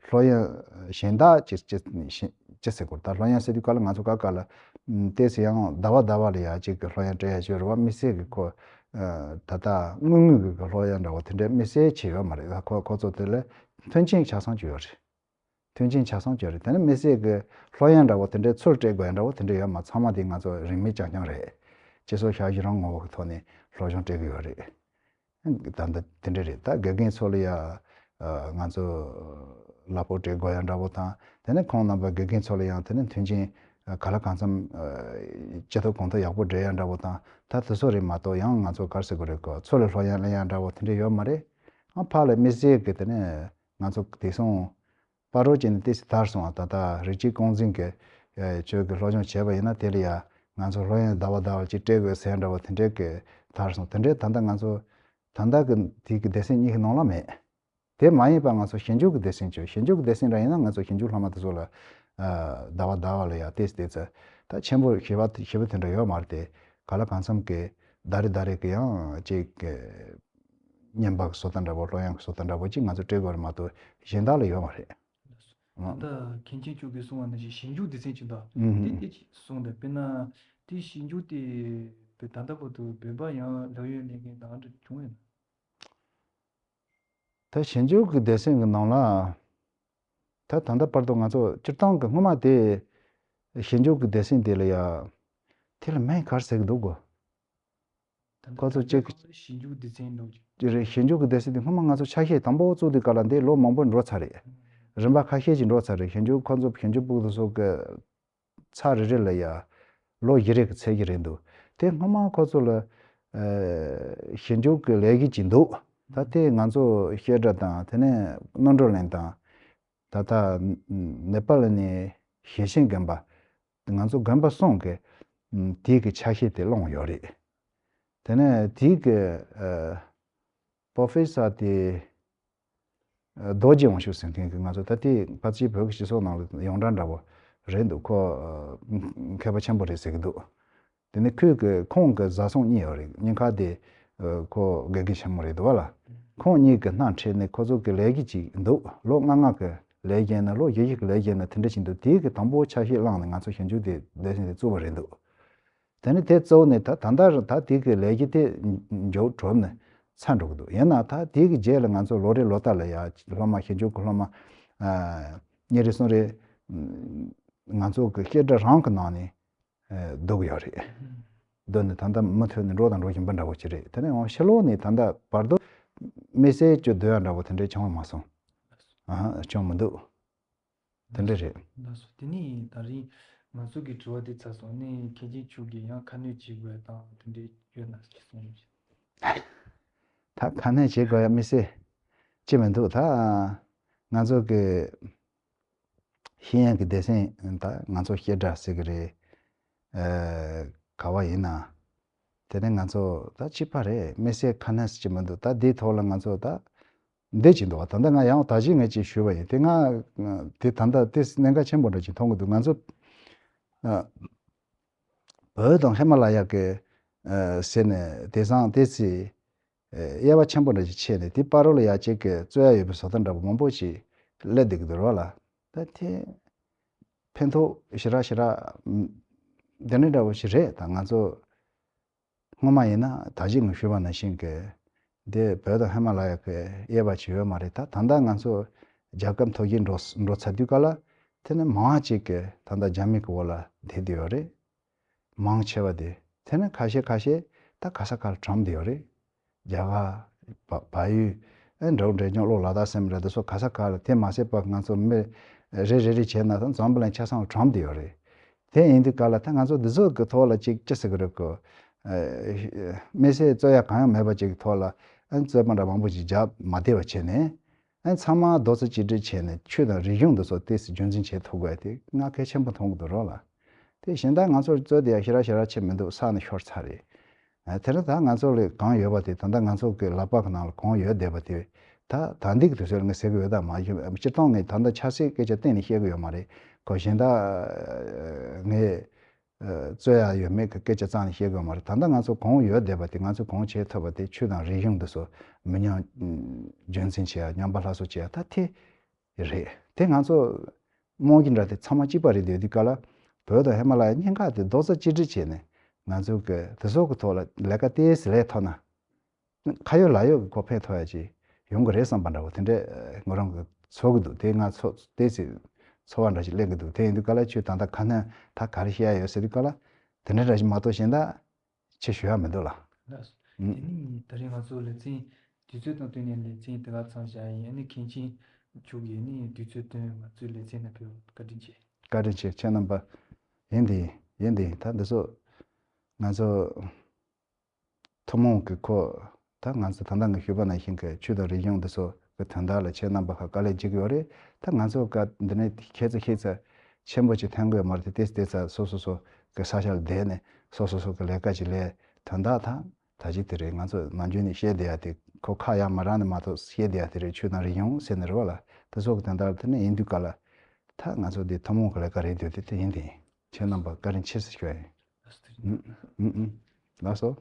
སློབ་ཡོན་གཞན་དག་ཅི་ཅི་ཅི་ཟེར་གོ། ད་སློབ་ཡོན་ཟེར་དུས་ག་ལ་ང་ཚོ་ག་ག་ལ་ཏོག་ཙམ་ཡང་ཟླ་བ་ཟླ་བ་ལ་ཡ་གཅིག་གི་སློབ་ཡོན་སྤྲད་ཡ་ཅིག་རེད་བ། དམིགས་བསལ་གྱི་ཁོ་ད་ལྟ་དངུལ་དངུལ་གྱི་སློབ་ཡོན་འདྲ་བོ་དེ་འདྲའི་དམིགས་བསལ་ཅིག་ཡོད་མ་རེད། ཁོ་ཁོ་ཚོ་དེ་ལ་མཐུན་རྐྱེན་ཆ་ཚང་ཅིག་ཡོད་རེད། མཐུན་རྐྱེན་ཆ་ཚང་ཅིག་ཡོད་རེད། དེ་ནས་དམིགས་བསལ་གྱི་སློབ་ཡོན་འདྲ་བོ་དེ་འདྲའི་ཚུར་སྤྲད་དགོས་ཡ་འདྲ་བོ་དེ་འདྲ་ཡོད་མ། ཚང་མ་དེ་ང་ཚོ་རིན་མེད་རྐྱང་རྐྱང་རེད། སྤྱི་ཚོགས་ཞབས་ཞུ་རང་ངོ་བོ་གི་ཐོག་ནས་སློབ་སྦྱོང་སྤྲད་ཀྱི་ཡོད་རེད། ད་ལྟ་དེ་འདྲ་རེད། ད་དགེ་རྒན་ཚོ་ལ་ཡ་ཨ་ང་ཚོ་གླ་ཕོགས་སྤྲད་དགོས་ཡ་འདྲ་བོ་དང་། དེ་ནས་ཁོང་རྣམ་པ་དགེ་རྒན་ཚོ་ལ་ཡང་དེ་ནས་མཐུན་རྐྱེན་ག་ལ་གང་འཚམ་ཨ་ཅི་ཐུབ་གང་ཐུབ་ཡག་པོ་སྤྲད་ཡ་འདྲ་བོ་དང་། ད་དེ་ཚོ་རེད་མ་གཏོགས་ཡང་ང་ཚོ་ག་རེ་ཟེར་དགོས་རེད་གོ། ཚུར་ལ་སློབ་ཡོན་ལེན་ཡ་འདྲ་བོ་དེ་འདྲ་ཡོད་མ་རེད། ཨ་ཕར་ལ་དམིགས་བསལ་གྱི་དེ་ནས་ང་ཚོ་དེང་སང་། བར་དུ་བྱས་ནས་ཏོག་ཙམ་དར་སོང་བ། ད་ལྟ་རིགས་གཅིག་རྐང་འཛིན་གྱི་ཨེ་ཆོས་ཀྱི་སློབ་སྦྱོང་བྱས་པ་ཡིན་ན་དེ་ལ་ཡ་ང་ཚོ་སློབ་ཡོན་ཟླ་བ་ཟླ་བ་ཅིག་སྤྲད་དགོས་ཟེར་འདྲ་བ་དེ་འདྲའི་གི་དར་སོང་། དེ་འདྲའི་ད་ལྟ་ང་ཚོ་ད་ལྟ་གི་དེ་གི་སྡེ་ཚན་གཉིས་ཀྱི་ནང་ལ་མེད། དེ་མ་ཡིན་པ་ང་ཚོ་ཞིབ་འཇུག་གི་སྡེ་ཚན་བྱོས། ཞིབ་འཇུག་གི་སྡེ་ཚན་ར་ཡིན་ན་ང་ཚོ་ཞིབ་འཇུག་སློབ་མ་དེ་ཚོ་ལ་ཨ་ཟླ་བ་ཟླ་བ་ལ་ཡ་ཏོག་ཙམ་ཏོག་ཙམ་ད་ཆེན་པོ་ཞེ་པོ་ཞེ་པོ་དེ་འདྲ་ཡོད་མ་རེད་དེ། ག་ལ་གང་འཚམ་གི་ཟླ་རེ་ཟླ་རེ་གི་ཡང་ཅིག་གི་བརྙན་པར་གྱི་བཟོ་ལྟ་འདྲ་པོ། སློབ་ཡོན་གྱི་བཟོ་ལྟ་འདྲ་པོ་ཅིག་ང་ཚོ་སྤྲད་དགོས་རེད་མ་གཏོགས་གཞན་དག་ལ་ཡོད་མ་རེད། ད་ལྟ་མཁན་ཆེན་མཆོག་གིས་གསུངས་པ་ནང་བཞིན་ཞིབ་འཇུག་སྡེ་ཚན་ཅིག་འདུག་ཨུ་ཧུམ། དེ་དེ་ཅིག་གསུངས་འདུག་དཔེར་ན་དེ་ཞིབ་འཇུག་དེ་བོད་ད་ལྟ་བར་དུ་བོད་པ་ཡང་སློབ་ཡོན་ལེན་མཁན་དང་འདྲ་བྱུང་ཡོད་ན། ད་ཞིབ་འཇུག་གི་སྡེ་ཚན་གྱི་ནང་ལ་ད་ད་ལྟ་བར་དུ་ང་ཚོ་སྤྱིར་བཏང་གི་སྔོན་མ་དེ་ཞིབ་འཇུག་གི་སྡེ་ཚན་དེ་ལ་ཡ་དེ་ལ་མིང་ག་རེ་ཟེར་གི་འདུག་གོ། ཁོ་ཚོ་གཅིག་ཞིབ་འཇུག་སྡེ་ཚན་འདུག་ཅིག་རེད། ཞིབ་འཇུག་གི་སྡེ་ཚན་དེ་སྔོན་མ་ང་ཚོ་ཆ་ཤས་དང་པོ་བཙུགས་དུས་ག་ལ་འདི་ལོ་མང་པོ་འགྲོ་ཚར་རེད། རིམ་པ་ཁ་ཤས་ཅིག་འགྲོ་ཚར་རེད། ཞིབ་འཇུག་ཁོ་ཚོ་ཞིབ་འཇུག་པུ་དེ་ཚོ་གི་ཚར་རེ་རེ་ལ་ཡ་ལོ་བཞི་རེ་གི་ཚད་ཀྱི་རེད་འདུག་དེ་སྔོན་མ་ཁོ་ཚོ་ལ་ཨ་ཞིབ་འཇུག་གི་ལས་གཞི་ཅིག་འདུག་ད་དེ་ང་ཚོ་བཤད་གྲྭ་དང་དེ་ནས་སྔོན་འགྲོ་གླིང་དང་། ད་ལྟ་ནེ་པཱལ་ནས་ཞེ་ཆེན་དགོན་པ། ང་ཚོ་དགོན་པ་གསུམ་གྱི་ཨམ་དེའི་གི་ཆ་ཤས་དེ་བླངས་ཡོད་རེད། དེ་ནས་དེའི་གི་ཨ་པོ་ཧྥེ་སར་དེ་ཨ་རྡོ་རྗེ་དབང་ཕྱུག་ཟེར་མཁན་གྱི་ང་ཚོ་ད་ལྟའི་ཕལ་ཆེར་བོད་ཀྱི་སྤྱི་ཚོགས་ནང་ལ་ཡོངས་གྲགས་འདྲ་པོ་རེད་འདུག་ཁོ་ཨ་མཁས་པ་ཆེན་པོ་རེད་ཟེར་གྱི་འདུག་དེ་ནས་ཁོས་གི་ཁོང་གི་བཟའ་ཚང་གཉིས་ཡོད་རེད། གཉིས་ཀ་དེ་ཨ་ཁོ་དགེ་རྒན་ཆེན་མོ་རེད་འདུག་བ་ལ། ཁོང་གཉིས་ཀྱི་སྣེ་ཁྲིད་ནས་ཁོ་ཚོ་གི་ལས་ཀ་ཅིག་འདུག་ལོ་ལྔ་ལྔ་གི་ལས་བྱས་ན། ལོ་བཞི་བཞི་གི་ལས་བྱས་ན། དེ་འདྲ་ཅིག་འདུག་དེའི་གི་དང་པོ་ཆ་ཤས་བླངས་ནས་ང་ཚོ་ཞིབ་འཇུག་དེ་སྡེ་ཚན་དེ་བཙུགས་པ་རེད་འདུག་དེ་ནས་དེ་གཙོ་བོ་ནས་ད་ད་ལྟ་ད་དེ་གི་ལས་ཀ་དེ་མཇུག་གྲུབ་ནས་ཚར་འགྲོ་གི་འདུག་ཡིན་ན་ད་དེ་གི་རྗེས་ལ་ང་ཚོ་ལོ་རེ་ལོ་ལྟར་ལ་ཡ་སློབ་མ་ཞིབ་འཇུག་གི་སློབ་མ་ཨ་གཉིས་རེ་གསུམ་རེ་ང་ཚོ་གི་བཤད་གྲྭ་རང་གི་ནང་ནས་ཨ་སྡོད་ཀྱི་ཡོད་རེད། སྡོད་ནས་ད་ལྟ་མུ་མཐུད་ནས་འགྲོ་དང་འགྲོ་བཞིན་པ་འདྲ་པོ་ཅིག་རེད། དེ་ནས་འོང་ཕྱི་ལོགས་ནས་ད་ལྟ་བར་དུ་དམིགས་བསལ་གྱི་སྡོད་ཡ་འདྲ་པོ་དེ་འདྲའི་བྱུང་བ་མ་སོང་། ཨ་ཧ། བྱུང་མི་འདུག་དེ་འདྲ་རེད། ལགས་སོ། དེ་ནས་ད་རིང་ང་ཚོ་གི་དྲི་བ་དེ་ཚར་སོང་ནས། མཁན་ཆེན་མཆོག་གིས་ཡང་ཁ་སྣོན་བྱེད་དགོས་དང་དེ་འདྲའི་ཡོད་ན་ཅིག་གསུངས་རོགས་བྱེད། ད་ཁ་སྣོན་བྱེད་དགོས་ཡ་དམིགས་བསལ་ཅི་མི་འདུག་ད་ང་ཚོ་གི་ཤེས་ཡོན་གྱི་སྡེ་ཚན་ད་ང་ཚོ་བཤད་གྲྭ་ཟེར་གི་རེད། ཨ་ག་བ་ཡིན་ན། དེ་ནས་ང་ཚོ་ད་གཅིག་པ་རེད། དམིགས་བསལ་ཁ་སྣོན་ཟེར་གྱི་མི་འདུག་ད་འདིའི་ཐོག་ལ་ང་ཚོ་ད་འདི་བྱེད་འདུག་བ། ད་ལྟ་ང་ཡང་ད་གཞི་ངས་ཅིག་ཞུས་པ་ཡིན། དེ་ང་དེ་ད་ལྟ་དེ་གནད་འགག་ཆེན་པོ་འདྲ་ཅིག་མཐོང་གི་འདུག་ང་ཚོ་ཨ་བོད་དང་ཧི་མ་ལ་ཡ་གི་ཨ་ཟེར་ནས་དེང་སང་ཏོག་ཙམ་ཨ་དབྱེ་བ་ཆེན་པོ་འདྲ་ཅིག་ཕྱེ་ནས། དེ་བར་དུ་ལ་ཡ་གཅིག་གི་རྩོད་ཡ་ཡོད་པའི་བཟོ་ལྟ་འདྲ་པོ་མང་པོ་ཞིག་སླེབས་བསྡད་ཀྱི་འདུག་རེད་བ་ལ། ད་དེ་ཕན་ཐོགས་ཞེ་དྲག་ཞེ་དྲག་འདི་འདྲ་འདྲ་པོ་ཞིག་རེད། ད་ང་ཚོ་སྔོན་མ་ཡིན་ན་ད་གཞི་ངས་ཞུས་པ་ནང་བཞིན་གྱི་འདི་བོད་དང་ཧི་མ་ལ་ཡ་གི་དབྱེ་བ་ཅིག་ཡོད་མ་རེད། ད་ད་ལྟ་ང་ཚོ་ རྒྱལ་ཁབ་འཐོར་ཞིག་འགྲོ་འགྲོ་ཚར་དུས་ག་ལ། དེ་ནི་མང་ཆེ་གི་ད་ལྟ་རྒྱ་མི་གི་འོག་ལ་བསྡད་བསྡད་ཡོད་རེད། མང་ཆེ་བ་དེ། དེ་ནི་ཁ་ཤས་ཁ་ཤས་ད་ག་ས་ག་ལ་གྲམ་བསྡད་ཡོད་རེད། རྒྱ་གར། བལ་བལ་ཡུལ། ཨེ་འབྲུག་འབྲས་ལྗོངས་གློ་ལ་དྭགས་སེམས་རེད། འདི་ཚོ་ག་ས་ག་ལ། དེ་མ་ཟད་པ་ང་ཚོ་མི་རེ་རེ་རེ་བྱས་ན་ད་འཛམ་བུ་གླིང་ཆ་ཚང་ལ་གྲམ་བསྡད་ཡོད་རེད། དེ་ཡིན་དུས་ག་ལ་ད་ང་ཚོ་འདི་ཚོ་གི་ཐོག་ལ་ཅིག་ཅི་ཟེར་གི་རེད་གོ། ཨེ་མི་སེར་རྩོད་ཡ་གང་ཡང་མེད་པ་ཅིག་གི་ཐོག་ལ་ཨེ་རྩོད་པ་འདྲ་མང་པོ་ཅིག་རྒྱབ་མ་བདེ་བ་བྱས་ནས། ཨེ་ཚང་མ་རྡོག་རྩ་གཅིག་སྒྲིལ་བྱས་ནས་ཆོས་དང་རིག་གཞུང་འདི་ཚོ་ཏོག་ཙམ་རྒྱུན་འཛིན་བྱེད་ཐུབ་དགོས་ཡ་དེ་ང་གལ་ཆེན་པོ་མཐོང་གི་འདུག་རོགས་ལ། དེ་གཞན་དག་ང་ཚོར་རྩོད་དེ་ཡ་ཞེ་དྲག་ཞེ་དྲག་ཆེ་མི་འདུག་ས་ནས་ཤོར་ཚར་རེད། ཨ་དེ་ནི་ད་ང་ཚོ་ལ་གང་ཡོད་པ་དེ། ད་ལྟ་ང་ཚོ་གི་ལག་པ་གི་ནང་ལ་གང་ཡོད་བསྡད་པ་དེ། ད་ད་འདི་གི་དུས་ཚོད་ལ་ངས་ཟེར་གི་ཡོད་དམ་མ་ཡོད། སྤྱིར་བཏང་ངས་ད་ལྟ་ཆབ་སྲིད་སྐད་ཆ་གཏན་ནས་བཤད་གི་ཡོད་མ་རེད་གོ། གཞན་དག་ངས་རྩོད་ཡ་ཡོད་མེད་གི་སྐད་ཆ་རྩ་ནས་བཤད་གི་ཡོད་མ་རེད། ད་ལྟ་ང་ཚོ་གང་ཡོད་བསྡད་པ་དེ། ང་ཚོས་གང་བྱེད་ཐུབ་པ་དེ། ཆོས་དང་རིག་གཞུང་འདི་ཚོ་མི་ཉམས་རྒྱུན་འཛིན་བྱེད་ཡ། ཉམས་པ་སླར་གསོ་བྱེད་ཡ་ད་དེ་རེད། དེ་ང་ཚོ་རྨང་གཞི་འདྲ་དེ་ཚང་མ་གཅིག་པ་རེད་འདོད་དུས་ག་ལ། བོད་དང་ཧི་མ་ལ་ཡ་གཉིས་ཀ་དེ་རྡོག་རྩ་གཅིག་སྒྲིལ་བྱས་ནས་ང་ཚོ་གི་དེ་ཚོ་གི་ཐོག་ལ་ལས་ཀ་ཏོག་ཙམ་ལས་ཐུབ་ན། ཁ་ཡོད་ལག་ཡོད་ཀྱི་གོ་ཕན་ཐོགས་ཡ་ཅིག་ཡོང་གི་རེད་བསམ་པ་འདྲ་བོ་དེ་འདྲས་ངོ་རང་གི་ཚོར་གི་འདུག་དེ་ང་ཚོ་ཏོག་ཙམ་ཚོར་བ་འདྲ་ཞིག་སླེབས་གི་འདུག་དེ་ཡིན་དུས་ག་ལ་ཁྱོད་ད་ལྟ་ཁ་སྣོན་ད་ག་རེ་བཤད་ཡ་ཡོད་ཟེར་དུས་ག་ལ། དེ་འདྲ་འདྲ་ཞིག་མ་གཏོགས་གཞན་དག་ཆེ་ཞུ་ཡ་མི་འདུག་ལ། ལགས་སོ། ཨུམ། དེ་ནི་ད་རེས་ང་ཚོ་ལེ་ཚན་དུས་ཚོད་དང་བསྟུན་ནས་ལེ་ཚན་དེ་ག་མཚམས་བཞག་ཡིན། ཨ་ནི་མཁན་ཆེན་མཆོག་གིས་ནི་དུས་ཚོད་བཏོན་ང་ཚོའི་ལེ་ཚན་ནང་ཕེབས་བཀའ་དྲིན་ཆེ། བཀའ་དྲིན་ཆེ། ཁྱེད་རྣམ་པ། ཡིན་དེ་ཡིན་དེ་ད་འདི་ཚོ་ང་ཚོ་ཐུན་མོང་གི་ཁོ་ད་ང་ཚོ་ད་ལྟ་ངས་ཞུས་པ་ནང་བཞིན་གྱི་ཆོས་དང་རིག་གཞུང་འདི་ཚོ་གི་དོན་དག་ལ་ཁྱེད་རྣམ་པ་ཁག་དཀའ་ལས་བརྒྱབ་ཀྱི་ཡོད་རེད། ད་ང་ཚོ་ག་འདི་ནས་ཁྱེད་ཚོ་ཁྱེད་ཚོ་ཆེན་པོ་ཅིག་ཐོན་གི་ཡོད་མ་རེད་དེ། ཏེ་ཏེ་ཚ་སོ་སོ་སོ་གི་ས་ཆ་ལ་བསྡད་ནས་སོ་སོ་སོ་གི་ལས་ཀ་ཅིག་ལས། དོན་དག་ད་ད་ཅིག་དེ་རེད། ང་ཚོ་ནམ་རྒྱུན་ནས་བཤད་བསྡད་ཡ་དེ་ཁོ་ཁ་ཡ་མ་རང་ནས་མ་གཏོགས་བཤད་བསྡད་ཡ་དེ་རེད། ཆོས་དང་རིག་གཞུང་ཟེར་ནས་རེད་བ་ལ། དེ་ཚོ་གི་དོན་དག་ལ་དེ་ནས་ཡིན་དུས་ག་ལ། ད་ང་ཚོ་འདི་ཐུན་མོང་གི་ལས་ཀ་རེད་འདོད་དེ་དེ་ཡིན་དེ་ཡིན། ཁྱེད་རྣམ་པ་བཀའ་དྲིན་ཆེ་ཟེར་ཞུ་ཡ་ཡིན། ཨུ་ཨུ་ཨུ། ལགས་སོ།